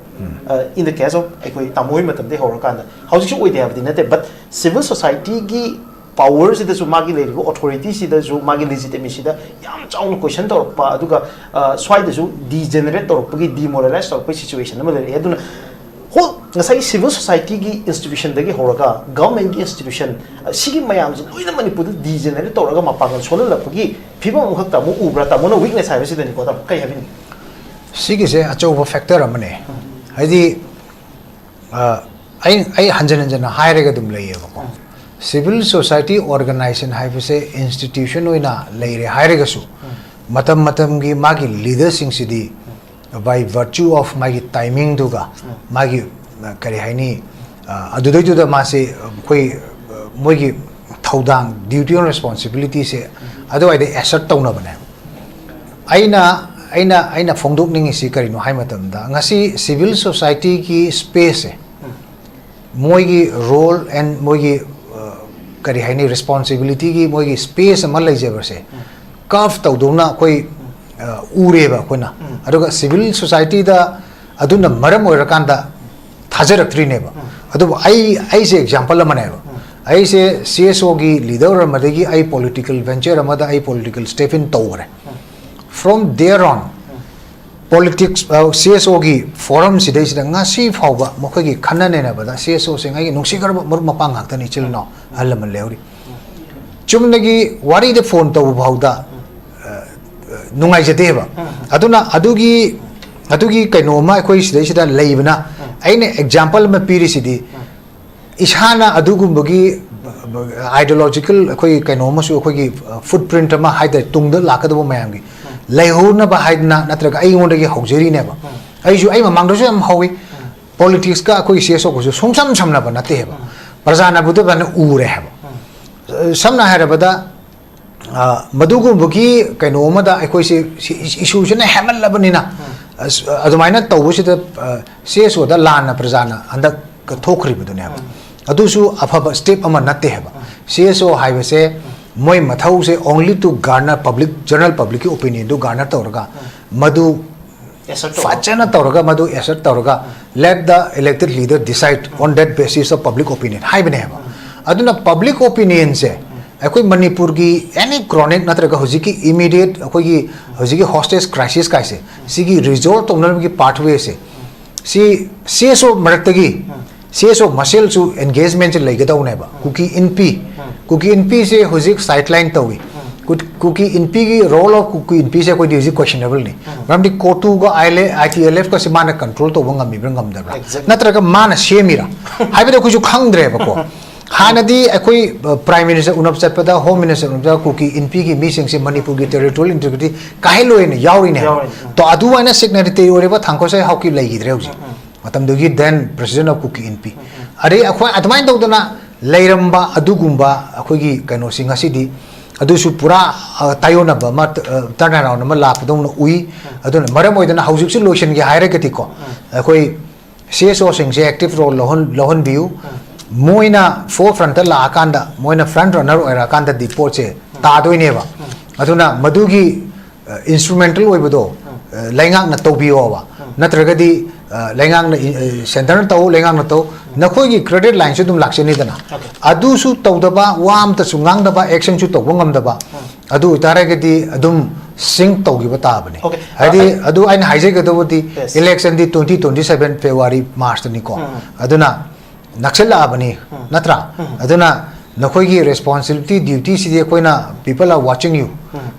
In the case of ꯑꯩꯈꯣꯏ ꯇꯥꯃꯣ ꯍꯣꯏ ꯃꯇꯝꯗꯒꯤ ꯍꯧꯔꯀꯥꯟꯗ, ꯍꯧꯖꯤꯛꯁꯨ ꯑꯣꯏꯗꯦ ꯍꯥꯏꯕꯗꯤ ꯅꯠꯇꯦ, but civil societyꯒꯤ ꯄꯥꯋꯔꯁꯤꯗꯁꯨ ꯃꯥꯒꯤ ꯂꯩꯔꯤꯕ ꯑꯣꯊꯣꯔꯤꯇꯤꯁꯤꯗꯁꯨ ꯃꯥꯒꯤ ꯂꯤꯖꯤꯇꯤꯃꯦꯁꯤꯗ ꯌꯥꯝ ꯆꯥꯎꯅ ꯀꯣꯏꯁꯟ ꯇꯧꯔꯛꯄ, ꯑꯗꯨꯒ ꯑ, ꯁ꯭ꯋꯥꯏꯗꯁꯨ ꯗꯤꯖꯦꯅꯔꯦꯠ ꯇꯧꯔꯛꯄꯒꯤ, ꯗꯤꯃꯣꯔꯦꯂꯥꯏꯁ ꯇꯧꯔꯛꯄꯒꯤ ꯁꯤꯆꯨꯋꯦꯁꯟ ꯑꯃ ꯂꯩꯔꯛꯑꯦ꯫ ꯑꯗꯨꯅ ꯍꯣꯜ ꯉꯁꯥꯏꯒꯤ ꯁꯤꯚꯤꯜ ꯁꯣꯁꯥꯏꯇꯤꯒꯤ ꯏꯟꯁꯇꯤꯇ꯭ꯌꯨꯁꯟꯗꯒꯤ ꯍꯧꯔꯒ ꯒꯚꯔꯟꯃꯦꯟꯒꯤ ꯏꯟꯁꯇꯤꯇ꯭ꯌꯨꯁꯟ, ꯑ, ꯁꯤꯒꯤ ꯃꯌꯥꯝꯁꯤ ꯂꯣꯏꯅ ꯃꯅꯤꯄꯨꯔꯗ ꯗꯤꯖꯦꯅꯔꯦꯠ ꯇꯧꯔꯒ ꯃꯄꯥꯡꯒꯜ ꯁꯣꯜꯍꯜꯂꯛꯄꯒꯤ ꯐꯤꯕꯝ ꯑꯃꯈꯛ ꯇꯥꯃꯣ ꯎꯕ꯭ꯔꯥ? ꯇꯥꯃꯣꯅ ꯋꯤꯛꯅꯦꯁ ꯍꯥꯏꯕꯁꯤꯗꯅꯤꯀꯣ, ꯇꯥꯃꯣ ꯀꯩ ꯍꯥꯏꯕꯤꯅꯤꯡꯉꯤ? ꯁꯤꯒꯤꯁꯦ ꯑꯆꯧꯕ ꯐꯦꯛꯇꯔ ꯑꯃꯅꯦ꯫ ꯍꯥꯏꯗꯤ ꯑ, ꯑꯩ ꯑꯩ ꯍꯟꯖꯟ ꯍꯟꯖꯟꯅ ꯍꯥꯏꯔꯒ ꯑꯗꯨꯝ ꯂꯩꯌꯦꯕꯀꯣ꯫ ꯁꯤꯚꯤꯜ ꯁꯣꯁꯥꯏꯇꯤ ꯑꯣꯔꯒꯅꯥꯏꯖꯦꯁꯟ ꯍꯥꯏꯕꯁꯦ ꯏꯟꯁꯇꯤꯇ꯭ꯌꯨꯁꯟ ꯑꯣꯏꯅ ꯂꯩꯔꯦ ꯍꯥꯏꯔꯒꯁꯨ, ꯃꯇꯝ ꯃꯇꯝꯒꯤ ꯃꯥꯒꯤ ꯂꯤꯗꯔꯁꯤꯡꯁꯤꯗꯤ by virtue of ꯃꯥꯒꯤ ꯇꯥꯏꯃꯤꯡꯗꯨꯒ, ꯃꯥꯒꯤ, ꯑ, ꯀꯔꯤ ꯍꯥꯏꯅꯤ, ꯑ, ꯑꯗꯨꯗꯩꯗꯨꯗ ꯃꯥꯁꯦ ꯑꯩꯈꯣꯏ, ꯑ, ꯃꯣꯏꯒꯤ ꯊꯧꯗꯥꯡ, duty and responsibilityꯁꯦ ꯑꯗꯨꯋꯥꯏꯗ ꯑꯦꯁꯔꯠ ꯇꯧꯅꯕꯅꯦ꯫ ꯑꯩꯅ ꯑꯩꯅ ꯑꯩꯅ ꯐꯣꯡꯗꯣꯛꯅꯤꯡꯉꯤꯁꯤ ꯀꯔꯤꯅꯣ ꯍꯥꯏ ꯃꯇꯝꯗ, ꯉꯁꯤ ꯁꯤꯚꯤꯜ ꯁꯣꯁꯥꯏꯇꯤꯒꯤ ꯁ꯭ꯄꯦꯁꯁꯦ, ꯃꯣꯏꯒꯤ ꯔꯣꯜ ꯑꯦꯟ ꯃꯣꯏꯒꯤ, ꯑ, ꯀꯔꯤ ꯍꯥꯏꯅꯤ, ꯔꯦꯁꯄꯣꯟꯁꯤꯕꯤꯂꯤꯇꯤꯒꯤ ꯃꯣꯏꯒꯤ ꯁ꯭ꯄꯦꯁ ꯑꯃ ꯂꯩꯖꯕꯁꯦ ꯀꯥꯔꯐ ꯇꯧꯗꯧꯅ ꯑꯩꯈꯣꯏ, ꯑ, ꯎꯔꯦꯕ ꯑꯩꯈꯣꯏꯅ꯫ ꯑꯗꯨꯒ ꯁꯤꯚꯤꯜ ꯁꯣꯁꯥꯏꯇꯤꯗ ꯑꯗꯨꯅ ꯃꯔꯝ ꯑꯣꯏꯔꯀꯥꯟꯗ ꯊꯥꯖꯔꯛꯇ꯭ꯔꯤꯅꯦꯕ꯫ ꯑꯗꯨꯕꯨ ꯑꯩ ꯑꯩꯁꯦ ꯑꯦꯛꯖꯥꯝꯄꯜ ꯑꯃꯅꯦꯕ꯫ ꯑꯩꯁꯦ ꯁꯤ ꯑꯦꯁ ꯑꯣꯒꯤ ꯂꯤꯗꯔ ꯑꯃꯗꯒꯤ ꯑꯩ ꯄꯣꯂꯤꯇꯤꯀꯦꯜ ꯚꯦꯟꯆꯔ ꯑꯃꯗ ꯑꯩ ꯄꯣꯂꯤꯇꯤꯀꯦꯜ ꯁ꯭ꯇꯦꯞ ꯏꯟ ꯇꯧꯈ꯭ꯔꯦ꯫ From there on, politics, C S ꯑꯣꯒꯤ ꯐꯣꯔꯝ ꯁꯤꯗꯩꯁꯤꯗ ꯉꯁꯤ ꯐꯥꯎꯕ ꯃꯈꯣꯏꯒꯤ ꯈꯟꯅ ꯅꯩꯅꯕꯗ, ꯁꯤ ꯑꯦꯁ ꯑꯣꯁꯤꯡ ꯑꯩꯒꯤ ꯅꯨꯡꯁꯤꯈ꯭ꯔꯕ ꯃꯔꯨꯞ ꯃꯄꯥꯡ ꯉꯥꯛꯇꯅꯤ, ꯏꯆꯤꯜ ꯏꯅꯥꯎ ꯑꯍꯜ ꯂꯃꯟ ꯂꯩꯍꯧꯔꯤ꯫ ꯆꯨꯝꯅꯒꯤ ꯋꯥꯔꯤꯗ ꯐꯣꯟ ꯇꯧꯕ ꯐꯥꯎꯗ, ꯑ, ꯑ, ꯅꯨꯡꯉꯥꯏꯖꯗꯦꯕ꯫ ꯑꯗꯨꯅ ꯑꯗꯨꯒꯤ ꯑꯗꯨꯒꯤ ꯀꯩꯅꯣ ꯑꯃ ꯑꯩꯈꯣꯏ ꯁꯤꯗꯩꯁꯤꯗ ꯂꯩꯕꯅ, ꯑꯩꯅ ꯑꯦꯛꯖꯥꯝꯄꯜ ꯑꯃ ꯄꯤꯔꯤꯁꯤꯗꯤ, ꯏꯁꯥꯅ ꯑꯗꯨꯒꯨꯝꯕꯒꯤ ꯑꯥꯏꯗꯤꯌꯣꯂꯣꯖꯤꯀꯦꯜ ꯑꯩꯈꯣꯏꯒꯤ ꯀꯩꯅꯣ ꯑꯃꯁꯨ, ꯑꯩꯈꯣꯏꯒꯤ ꯐꯨꯠ ꯄ꯭ꯔꯤꯟꯠ ꯑꯃ ꯍꯥꯏꯇꯥꯔꯦ, ꯇꯨꯡꯗ ꯂꯥꯛꯀꯗꯕ ꯃꯌꯥꯝꯒꯤ ꯂꯩꯍꯧꯅꯕ ꯍꯥꯏꯗꯅ, ꯅꯠꯇ꯭ꯔꯒ ꯑꯩꯉꯣꯟꯗꯒꯤ ꯍꯧꯖꯔꯤꯅꯦꯕ꯫ ꯑꯩꯁꯨ ꯑꯩ ꯃꯃꯥꯡꯗꯁꯨ ꯌꯥꯝ ꯍꯧꯋꯤ꯫ ꯄꯣꯂꯤꯇꯤꯛꯁꯀ ꯑꯩꯈꯣꯏꯒꯤ ꯁꯤ ꯑꯦꯁ ꯑꯣꯒꯁꯨ ꯁꯨꯡꯁꯝ ꯁꯝꯅꯕ ꯅꯠꯇꯦ ꯍꯥꯏꯕ꯫ ꯄ꯭ꯔꯖꯥꯅ ꯑꯗꯨꯗ ꯐꯖꯅ ꯎꯔꯦ ꯍꯥꯏꯕ꯫ ꯁꯝꯅ ꯍꯥꯏꯔꯕꯗ, ꯑ, ꯃꯗꯨꯒꯨꯝꯕꯒꯤ ꯀꯩꯅꯣ ꯑꯃꯗ ꯑꯩꯈꯣꯏꯁꯦ ꯁꯤ ꯏꯁꯨꯁꯤꯅ ꯍꯦꯟꯃꯜꯂꯕꯅꯤꯅ, ꯑꯁ, ꯑꯗꯨꯃꯥꯏꯅ ꯇꯧꯕꯁꯤꯗ, ꯑ, ꯁꯤ ꯑꯦꯁ ꯑꯣꯗ ꯂꯥꯟꯅ ꯄ꯭ꯔꯖꯥꯅ ꯍꯟꯗꯛ ꯊꯣꯛꯈ꯭ꯔꯤꯕꯗꯨꯅꯦꯕ꯫ ꯑꯗꯨꯁꯨ ꯑꯐꯕ ꯁ꯭ꯇꯦꯞ ꯑꯃ ꯅꯠꯇꯦ ꯍꯥꯏꯕ꯫ ꯁꯤ ꯑꯦꯁ ꯑꯣ ꯍꯥꯏꯕꯁꯦ ꯃꯣꯏ ꯃꯊꯧꯁꯦ only to garner public, general publicꯀꯤ opinionꯗꯨ garner ꯇꯧꯔꯒ, ꯃꯗꯨ Assert ꯇꯧꯕ꯫ ꯐꯖꯅ ꯇꯧꯔꯒ, ꯃꯗꯨ assert ꯇꯧꯔꯒ, let the elected leader decide on that basis of public opinion ꯍꯥꯏꯕꯅꯦꯕ꯫ ꯑꯗꯨꯅ public opinionꯁꯦ ꯑꯩꯈꯣꯏ ꯃꯅꯤꯄꯨꯔꯒꯤ any chronic ꯅꯠꯇ꯭ꯔꯒ ꯍꯧꯖꯤꯛꯀꯤ immediate ꯑꯩꯈꯣꯏꯒꯤ ꯍꯧꯖꯤꯛꯀꯤ hostage crisis ꯀꯥꯏꯁꯦ, ꯁꯤꯒꯤ resolve ꯇꯧꯅꯕꯒꯤ pathwayꯁꯦ, ꯁꯤ ꯁꯤ ꯑꯦꯁ ꯑꯣ ꯃꯔꯛꯇꯒꯤ ꯁꯤ ꯑꯦꯁ ꯑꯣ ꯃꯁꯦꯜꯁꯨ engagementꯁꯦ ꯂꯩꯒꯗꯧꯅꯦꯕ꯫ ꯀꯨꯀꯤ ꯏꯟꯄꯤ, ꯀꯨꯀꯤ ꯏꯟꯄꯤꯁꯦ ꯍꯧꯖꯤꯛ sideline ꯇꯧꯏ꯫ ꯀꯨ-, ꯀꯨꯀꯤ ꯏꯟꯄꯤꯒꯤ role of ꯀꯨꯀꯤ ꯏꯟꯄꯤꯁꯦ ꯑꯩꯈꯣꯏꯗꯤ ꯍꯧꯖꯤꯛ questionableꯅꯤ꯫ ꯃꯔꯝꯗꯤ ꯀꯣꯇꯨꯒ ꯑꯥꯏ ꯇꯤ ꯑꯦꯜ ꯑꯦꯐꯀꯁꯦ ꯃꯥꯅ control ꯇꯧꯕ ꯉꯝꯃꯤꯕ꯭ꯔꯥ ꯉꯝꯗꯕ꯭ꯔꯥ, Exactly. ꯅꯠꯇ꯭ꯔꯒ ꯃꯥꯅ ꯁꯦꯝꯃꯤꯔꯥ ꯍꯥꯏꯕꯗꯤ ꯑꯩꯈꯣꯏꯁꯨ ꯈꯪꯗ꯭ꯔꯦꯕꯀꯣ꯫ ꯍꯥꯟꯅꯗꯤ ꯑꯩꯈꯣꯏ, ꯑ, Prime Minister ꯎꯅꯕ ꯆꯠꯄꯗ, Home Minister ꯎꯅꯕ ꯆꯠꯄꯗ ꯀꯨꯀꯤ ꯏꯟꯄꯤꯒꯤ ꯃꯤꯁꯤꯡꯁꯦ ꯃꯅꯤꯄꯨꯔꯒꯤ territorial integrity ꯀꯥꯏꯍꯜꯂꯣꯏꯅ ꯌꯥꯎꯔꯤꯅꯦꯕ꯫ ꯌꯥꯎꯔꯤꯅꯦ꯫ ꯇꯣ ꯑꯗꯨꯃꯥꯏꯅ signatory ꯑꯣꯏꯔꯤꯕ ꯊꯥꯡꯈꯣꯁꯥꯏ ꯍꯥꯎꯀꯤꯞ ꯂꯩꯈꯤꯗ꯭ꯔꯦ ꯍꯧꯖꯤꯛ꯫ ꯃꯇꯝꯗꯨꯒꯤ then President of ꯀꯨꯀꯤ ꯏꯟꯄꯤ꯫ ꯑꯗꯩ ꯑꯩꯈꯣꯏ ꯑꯗꯨꯃꯥꯏꯅ ꯇꯧꯗꯅ ꯂꯩꯔꯝꯕ ꯑꯗꯨꯒꯨꯝꯕ ꯑꯩꯈꯣꯏꯒꯤ ꯀꯩꯅꯣꯁꯤ ꯉꯁꯤꯗꯤ ꯑꯗꯨꯁꯨ ꯄꯨꯔꯥ, ꯑ, ꯇꯥꯏꯌꯣꯟꯅꯕ ꯑꯃ, ꯑ, turn around ꯑꯃ ꯂꯥꯛꯄꯗꯧꯅ ꯎꯏ꯫ ꯑꯗꯨꯅ ꯃꯔꯝ ꯑꯣꯏꯗꯅ ꯍꯧꯖꯤꯛꯁꯨ ꯂꯣꯏꯁꯤꯟꯒꯦ ꯍꯥꯏꯔꯒꯗꯤꯀꯣ, ꯑꯩꯈꯣꯏ ꯁꯤ ꯑꯦꯁ ꯑꯣꯁꯤꯡꯁꯦ active role ꯂꯧꯍꯟ-, ꯂꯧꯍꯟꯕꯤꯌꯨ꯫ ꯃꯣꯏꯅ forefrontꯇ ꯂꯥꯛꯑꯀꯥꯟꯗ, ꯃꯣꯏꯅ front runner ꯑꯣꯏꯔꯛꯑꯀꯥꯟꯗꯗꯤ ꯄꯣꯠꯁꯦ ꯇꯥꯗꯣꯏꯅꯦꯕ꯫ ꯑꯗꯨꯅ ꯃꯗꯨꯒꯤ, ꯑ, instrumental ꯑꯣꯏꯕꯗꯣ, ꯑ, ꯂꯩꯉꯥꯛꯅ ꯇꯧꯕꯤꯌꯣꯕ꯫ ꯅꯠꯇ꯭ꯔꯒꯗꯤ, ꯑ, ꯂꯩꯉꯥꯛꯅ, ꯑ, centreꯅ ꯇꯧ, ꯂꯩꯉꯥꯛꯅ ꯇꯧ, ꯅꯈꯣꯏꯒꯤ credit lineꯁꯨ ꯑꯗꯨꯝ ꯂꯥꯛꯆꯅꯤꯗꯅ꯫ ꯑꯗꯨꯁꯨ ꯇꯧꯗꯕ, ꯋꯥ ꯑꯃꯇꯁꯨ ꯉꯥꯡꯗꯕ, actionꯁꯨ ꯇꯧꯕ ꯉꯝꯗꯕ, ꯑꯗꯨ ꯑꯣꯏꯇꯥꯔꯒꯗꯤ ꯑꯗꯨꯝ sink ꯇꯧꯈꯤꯕ ꯇꯥꯕꯅꯤ꯫ Okay. ꯍꯥꯏꯗꯤ, ꯑ, ꯑꯗꯨ ꯑꯩꯅ ꯍꯥꯏꯖꯒꯗꯧꯕꯗꯤ, Yes. electionꯗꯤ twenty twenty seven February Marchꯇꯅꯤꯀꯣ꯫ ꯑꯗꯨꯅ ꯅꯛꯁꯤꯜꯂꯛꯑꯕꯅꯤ, ꯅꯠꯇ꯭ꯔꯥ? ꯑꯗꯨꯅ ꯅꯈꯣꯏꯒꯤ responsibility, dutyꯁꯤꯗꯤ ꯑꯩꯈꯣꯏꯅ people are watching you꯫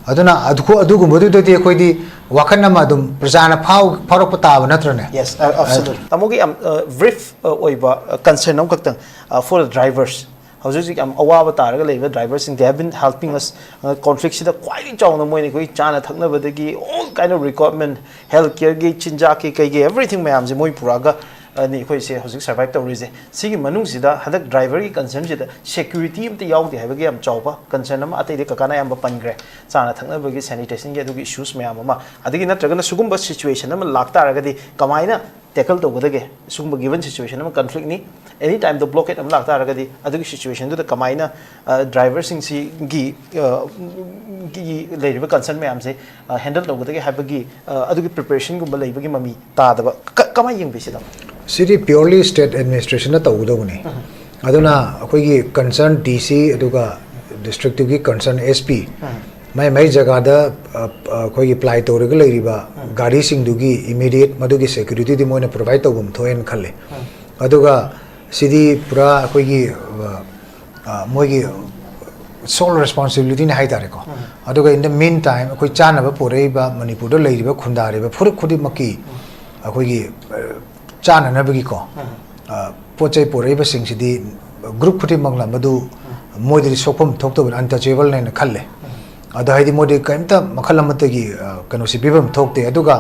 ꯑꯗꯨꯅ ꯑꯗꯨ-, ꯑꯗꯨꯒꯨꯝꯕꯗꯨꯗꯗꯤ ꯑꯩꯈꯣꯏꯗꯤ ꯋꯥꯈꯜ ꯑꯃ ꯑꯗꯨꯝ ꯄ꯭ꯔꯖꯥꯅ ꯐꯥꯎ-, ꯐꯥꯎꯔꯛꯄ ꯇꯥꯕ ꯅꯠꯇ꯭ꯔꯅꯦ? Yes, uh, absolutely. ꯇꯥꯃꯣꯒꯤ ꯌꯥꯝ, uh, brief, uh, ꯑꯣꯏꯕ, uh, concern ꯑꯃꯈꯛꯇꯪ, uh, for the drivers. ꯍꯧꯖꯤꯛ ꯍꯧꯖꯤꯛ ꯌꯥꯝ ꯑꯋꯥꯕ ꯇꯥꯔꯒ ꯂꯩꯕ driverꯁꯤꯡ, they have been helping us, uh, conflictꯁꯤꯗ ꯈ꯭ꯋꯥꯏꯗꯒꯤ ꯆꯥꯎꯅ ꯃꯣꯏꯅ ꯑꯩꯈꯣꯏ ꯆꯥꯅ ꯊꯛꯅꯕꯗꯒꯤ all kind of requirement, health careꯒꯤ, ꯆꯤꯟꯖꯥꯛꯀꯤ, ꯀꯩꯒꯤ, everything ꯃꯌꯥꯝꯁꯦ ꯃꯣꯏ ꯄꯨꯔꯛꯑꯒ ꯑꯅꯤ ꯑꯩꯈꯣꯏꯁꯦ ꯍꯧꯖꯤꯛ ꯁꯔꯚꯥꯏꯚ ꯇꯧꯔꯤꯁꯦ꯫ ꯁꯤꯒꯤ ꯃꯅꯨꯡꯁꯤꯗ ꯍꯟꯗꯛ ꯗ꯭ꯔꯥꯏꯚꯔꯒꯤ ꯀꯟꯁꯔꯟꯁꯤꯗ ꯁꯦꯀ꯭ꯌꯨꯔꯤꯇꯤ ꯑꯝꯇ ꯌꯥꯎꯗꯦ ꯍꯥꯏꯕꯒꯤ ꯌꯥꯝ ꯆꯥꯎꯕ ꯀꯟꯁꯔꯟ ꯑꯃ, ꯑꯇꯩꯗꯤ ꯀꯀꯥꯅ ꯑꯌꯥꯝꯕ ꯄꯟꯈ꯭ꯔꯦ, ꯆꯥꯅ ꯊꯛꯅꯕꯒꯤ ꯁꯦꯅꯤꯇꯦꯁꯟꯒꯤ ꯑꯗꯨꯒꯤ ꯏꯁꯨꯁ ꯃꯌꯥꯝ ꯑꯃ, ꯑꯗꯒꯤ ꯅꯠꯇ꯭ꯔꯒꯅ ꯁꯤꯒꯨꯝꯕ ꯁꯤꯆꯨꯋꯦꯁꯟ ꯑꯃ ꯂꯥꯛꯇꯥꯔꯒꯗꯤ ꯀꯃꯥꯏꯅ ꯇꯦꯀꯜ ꯇꯧꯒꯗꯒꯦ? ꯁꯤꯒꯨꯝꯕ ꯒꯤꯚꯟ ꯁꯤꯆꯨꯋꯦꯁꯟ ꯑꯃ, ꯀꯟꯐ꯭ꯂꯤꯛꯅꯤ, ꯑꯦꯅꯤ ꯇꯥꯏꯝꯗ ꯕ꯭ꯂꯣꯀꯦꯠ ꯑꯃ ꯂꯥꯛꯇꯥꯔꯒꯗꯤ ꯑꯗꯨꯒꯤ ꯁꯤꯆꯨꯋꯦꯁꯟꯗꯨꯗ ꯀꯃꯥꯏꯅ ꯗ꯭ꯔꯥꯏꯚꯔꯁꯤꯡꯁꯤꯒꯤ ꯒꯤ ꯂꯩꯔꯤꯕ ꯀꯟꯁꯔꯟ ꯃꯌꯥꯝꯁꯦ ꯍꯦꯟꯗꯜ ꯇꯧꯒꯗꯒꯦ ꯍꯥꯏꯕꯒꯤ ꯑꯗꯨꯒꯤ ꯄ꯭ꯔꯤꯄꯦꯔꯦꯁꯟꯒꯨꯝꯕ ꯂꯩꯕꯒꯤ ꯃꯃꯤ ꯇꯥꯗꯕ, ꯀꯃꯥꯏꯅ ꯌꯦꯡꯕꯤꯁꯤꯗ? ꯁꯤꯗꯤ ꯄꯤꯌꯣꯔꯂꯤ ꯁ꯭ꯇꯦꯠ ꯑꯦꯗꯃꯤꯅꯤꯁꯇ꯭ꯔꯦꯁꯟꯅ ꯇꯧꯒꯗꯧꯕꯅꯤ꯫ ꯑꯗꯨꯅ ꯑꯩꯈꯣꯏꯒꯤ ꯀꯟꯁꯔꯟ ꯗꯤ ꯁꯤ ꯑꯗꯨꯒ ꯗꯤꯁꯇ꯭ꯔꯤꯛꯇꯨꯒꯤ ꯀꯟꯁꯔꯟ ꯑꯦꯁ ꯄꯤ, ꯃꯥꯏ ꯃꯥꯏ ꯖꯒꯥꯗ ꯑꯩꯈꯣꯏꯒꯤ ꯑꯦꯄ꯭ꯂꯥꯏ ꯇꯧꯔꯒ ꯂꯩꯔꯤꯕ ꯒꯥꯔꯤꯁꯤꯡꯗꯨꯒꯤ ꯏꯃꯤꯗꯤꯌꯦꯠ ꯃꯗꯨꯒꯤ ꯁꯦꯀ꯭ꯌꯨꯔꯤꯇꯤꯗꯤ ꯃꯣꯏꯅ ꯄ꯭ꯔꯣꯚꯥꯏꯗ ꯇꯧꯐꯝ ꯊꯣꯛꯑꯦꯅ ꯈꯜꯂꯦ꯫ ꯑꯗꯨꯒ ꯁꯤꯗꯤ ꯄꯨꯔꯥ ꯑꯩꯈꯣꯏꯒꯤ ꯃꯣꯏꯒꯤ ꯁꯣꯜ ꯔꯦꯁꯄꯣꯟꯁꯤꯕꯤꯂꯤꯇꯤꯅꯤ ꯍꯥꯏ ꯇꯥꯔꯦꯀꯣ꯫ ꯑꯗꯨꯒ in the meantime ꯑꯩꯈꯣꯏ ꯆꯥꯅꯕ ꯄꯨꯔꯛꯏꯕ, ꯃꯅꯤꯄꯨꯔꯗ ꯂꯩꯔꯤꯕ ꯈꯨꯟꯗꯥꯔꯤꯕ ꯐꯨꯔꯨꯞ ꯈꯨꯗꯤꯡꯃꯛꯀꯤ ꯑꯩꯈꯣꯏꯒꯤ ꯆꯥꯅꯅꯕꯒꯤꯀꯣ ꯄꯣꯠ ꯆꯩ ꯄꯨꯔꯛꯏꯕꯁꯤꯡꯁꯤꯗꯤ ꯒ꯭ꯔꯨꯞ ꯈꯨꯗꯤꯡꯃꯛꯅ ꯃꯗꯨ ꯃꯣꯏꯗꯗꯤ ꯁꯣꯛꯐꯝ ꯊꯣꯛꯇꯕꯅꯤ, ꯑꯟꯇꯆꯦꯕꯜꯅꯦꯅ ꯈꯜꯂꯦ꯫ ꯑꯗꯣ ꯍꯥꯏꯗꯤ ꯃꯣꯏꯗꯤ ꯀꯔꯤꯝꯇ ꯃꯈꯜ ꯑꯃꯠꯇꯒꯤ ꯀꯩꯅꯣꯁꯤ ꯄꯤꯐꯝ ꯊꯣꯛꯇꯦ꯫ ꯑꯗꯨꯒ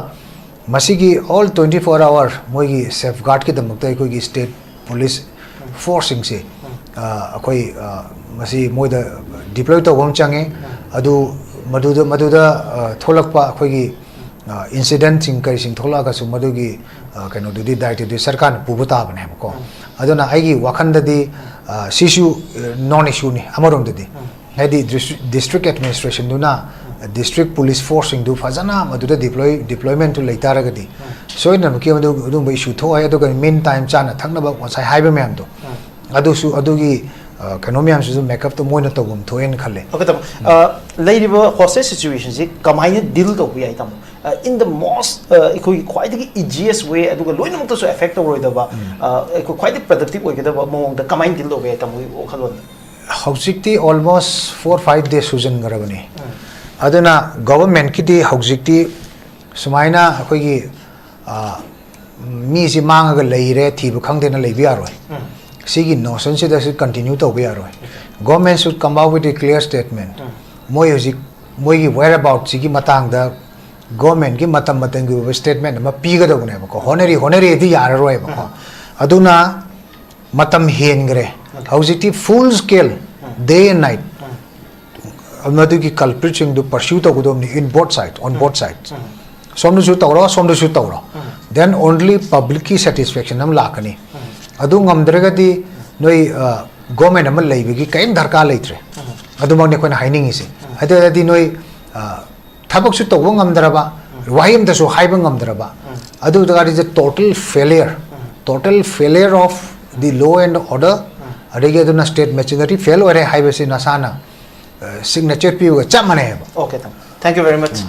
ꯃꯁꯤꯒꯤ ꯑꯣꯜ ꯇ꯭ꯋꯦꯟꯇꯤ ꯐꯣꯔ ꯑꯋꯥꯔ ꯃꯣꯏꯒꯤ ꯁꯦꯐ ꯒꯥꯔꯗꯀꯤꯗꯃꯛꯇ ꯑꯩꯈꯣꯏꯒꯤ ꯁ꯭ꯇꯦꯠ ꯄꯨꯂꯤꯁ ꯐꯣꯔꯁꯁꯤꯡꯁꯦ ꯑꯩꯈꯣꯏ ꯃꯁꯤ ꯃꯣꯏꯗ ꯗꯤꯄ꯭ꯂꯣꯏ ꯇꯧꯕ ꯑꯃ ꯆꯪꯉꯦ꯫ ꯑꯗꯨ ꯃꯗꯨꯗ ꯃꯗꯨꯗ ꯊꯣꯛꯂꯛꯄ ꯑꯩꯈꯣꯏꯒꯤ ꯏꯟꯁꯤꯗꯦꯟꯁꯤꯡ ꯀꯔꯤꯁꯤꯡ ꯊꯣꯛꯂꯛꯑꯒꯁꯨ ꯃꯗꯨꯒꯤ ꯀꯩꯅꯣꯗꯨꯗꯤ, ꯗꯥꯏꯇꯗꯨꯗꯤ ꯁꯔꯀꯥꯔꯅ ꯄꯨꯕ ꯇꯥꯕꯅꯦꯕꯀꯣ꯫ ꯑꯗꯨꯅ ꯑꯩꯒꯤ ꯋꯥꯈꯜꯗꯗꯤ ꯁꯤꯁꯨ ꯅꯣꯟ ꯏꯁꯨꯅꯤ ꯑꯃꯔꯣꯝꯗꯗꯤ꯫ ꯍꯥꯏꯗꯤ ꯗꯤꯁꯇ꯭ꯔꯤꯛ ꯑꯦꯗꯃꯤꯅꯤꯁꯇ꯭ꯔꯦꯁꯟꯗꯨꯅ ꯗꯤꯁꯇ꯭ꯔꯤꯛ ꯄꯨꯂꯤꯁ ꯐꯣꯔꯁꯁꯤꯡꯗꯨ ꯐꯖꯅ ꯃꯗꯨꯗ ꯗꯤꯄ꯭ꯂꯣꯏ ꯗꯤꯄ꯭ꯂꯣꯏꯃꯦꯟꯇꯨ ꯂꯩꯇꯥꯔꯒꯗꯤ ꯁꯣꯏꯗꯅꯃꯛꯀꯤ ꯃꯗꯨ ꯑꯗꯨꯒꯨꯝꯕ ꯏꯁꯨ ꯊꯣꯛꯑꯣꯏ꯫ ꯑꯗꯨꯒ ꯃꯤꯟ ꯇꯥꯏꯝ ꯆꯥꯅ ꯊꯛꯅꯕ ꯉꯁꯥꯏ ꯍꯥꯏꯕ ꯃꯌꯥꯝꯗꯣ ꯑꯗꯨꯁꯨ ꯑꯗꯨꯒꯤ ꯀꯩꯅꯣ ꯃꯌꯥꯝꯁꯤꯁꯨ ꯃꯦꯀꯞꯇꯣ ꯃꯣꯏꯅ ꯇꯧꯐꯝ ꯊꯣꯛꯑꯦꯅ ꯈꯜꯂꯦ꯫ ꯑꯣꯀꯦ, ꯇꯥꯃꯣ꯫ ꯂꯩꯔꯤꯕ ꯍꯣꯁꯇꯦꯖ ꯁꯤꯆꯨꯋꯦꯁꯟꯁꯤ ꯀꯃꯥꯏꯅ ꯗꯤꯜ ꯇꯧꯕ ꯌꯥꯏ, ꯇꯥꯃꯣ? ꯏꯟ ꯗ ꯃꯣꯁ, ꯑꯩꯈꯣꯏꯒꯤ ꯈ꯭ꯋꯥꯏꯗꯒꯤ ꯏꯖꯤꯌꯦꯁ ꯋꯦ, ꯑꯗꯨꯒ ꯂꯣꯏꯅꯃꯛꯇꯁꯨ ꯑꯦꯐꯦꯛ ꯇꯧꯔꯣꯏꯗꯕ, ꯑꯩꯈꯣꯏ ꯈ꯭ꯋꯥꯏꯗꯒꯤ ꯄ꯭ꯔꯗꯛꯇꯤꯚ ꯑꯣꯏꯒꯗꯕ ꯃꯑꯣꯡꯗ ꯀꯃꯥꯏꯅ ꯗꯤꯜ ꯇꯧꯕ ꯌꯥꯏ, ꯇꯥꯃꯣꯒꯤ ꯋꯥꯈꯜꯂꯣꯟꯗ? ꯍꯧꯖꯤꯛꯇꯤ ꯑꯣꯜꯃꯣꯁ ꯐꯣꯔ ꯐꯥꯏꯚ ꯗꯦꯖ ꯁꯨꯖꯟꯈ꯭ꯔꯕꯅꯤ꯫ ꯑꯗꯨꯅ ꯒꯣꯚꯔꯟꯃꯦꯟꯠꯀꯤꯗꯤ ꯍꯧꯖꯤꯛꯇꯤ ꯁꯨꯃꯥꯏꯅ ꯑꯩꯈꯣꯏꯒꯤ ꯃꯤꯁꯤ ꯃꯥꯡꯉꯒ ꯂꯩꯔꯦ, ꯊꯤꯕ ꯈꯪꯗꯦꯅ ꯂꯩꯕ ꯌꯥꯔꯣꯏ꯫ ꯁꯤꯒꯤ ꯅꯣꯁꯟꯁꯤꯗ ꯁꯤ ꯀꯟꯇꯤꯅ꯭ꯌꯨ ꯇꯧꯕ ꯌꯥꯔꯣꯏ꯫ Government should come out with a clear statement. ꯃꯣꯏ ꯍꯧꯖꯤꯛ ꯃꯣꯏꯒꯤ ꯋꯦꯔ ꯑꯕꯥꯎꯠꯁꯤꯒꯤ ꯃꯇꯥꯡꯗ ꯒꯣꯔꯃꯦꯟꯒꯤ ꯃꯇꯝ ꯃꯇꯝꯒꯤ ꯑꯣꯏꯕ ꯁ꯭ꯇꯦꯠꯃꯦꯟ ꯑꯃ ꯄꯤꯒꯗꯧꯕꯅꯦꯕꯀꯣ꯫ ꯍꯣꯠꯅꯔꯤ ꯍꯣꯠꯅꯔꯤꯗꯤ ꯌꯥꯔꯔꯣꯏꯕꯀꯣ꯫ ꯑꯗꯨꯅ ꯃꯇꯝ ꯍꯦꯟꯈ꯭ꯔꯦ꯫ ꯍꯧꯖꯤꯛꯇꯤ full scale, day and night, ꯃꯗꯨꯒꯤ ꯀꯜꯄ꯭ꯔꯤꯠꯁꯤꯡꯗꯨ ꯄꯔꯁ꯭ꯌꯨ ꯇꯧꯒꯗꯕꯅꯤ, in both side, on both sides. ꯁꯣꯝꯗꯁꯨ ꯇꯧꯔꯣ, ꯁꯣꯝꯗꯁꯨ ꯇꯧꯔꯣ, then only ꯄꯕ꯭ꯂꯤꯛꯀꯤ ꯁꯦꯇꯤꯁꯐꯦꯛꯁꯟ ꯑꯃ ꯂꯥꯛꯀꯅꯤ꯫ ꯑꯗꯨ ꯉꯝꯗ꯭ꯔꯒꯗꯤ ꯅꯣꯏ ꯒꯣꯔꯃꯦꯟ ꯑꯃ ꯂꯩꯕꯒꯤ ꯀꯔꯤꯝ ꯗꯔꯀꯥꯔ ꯂꯩꯇ꯭ꯔꯦ꯫ ꯑꯗꯨꯃꯛꯅꯤ ꯑꯩꯈꯣꯏꯅ ꯍꯥꯏꯅꯤꯡꯉꯤꯁꯦ꯫ ꯑꯗꯨ ꯑꯣꯏꯔꯗꯤ ꯅꯣꯏ ꯊꯕꯛꯁꯨ ꯇꯧꯕ ꯉꯝꯗ꯭ꯔꯕ, ꯋꯥꯍꯩ ꯑꯃꯇꯁꯨ ꯍꯥꯏꯕ ꯉꯝꯗ꯭ꯔꯕ, ꯑꯗꯨ ꯑꯣꯏꯇꯥꯔꯗꯤ total failure, total failure of the law and order. ꯑꯗꯒꯤ ꯑꯗꯨꯅ ꯁ꯭ꯇꯦꯠ ꯃꯦꯆꯤꯅꯔꯤ ꯐꯦꯜ ꯑꯣꯏꯔꯦ ꯍꯥꯏꯕꯁꯤ ꯅꯁꯥꯅ ꯁꯤꯒꯅꯦꯆꯔ ꯄꯤꯕꯒ ꯆꯞ ꯃꯥꯟꯅꯩ ꯍꯥꯏꯕ꯫ Okay, ꯇꯥꯃꯣ, thank you very much.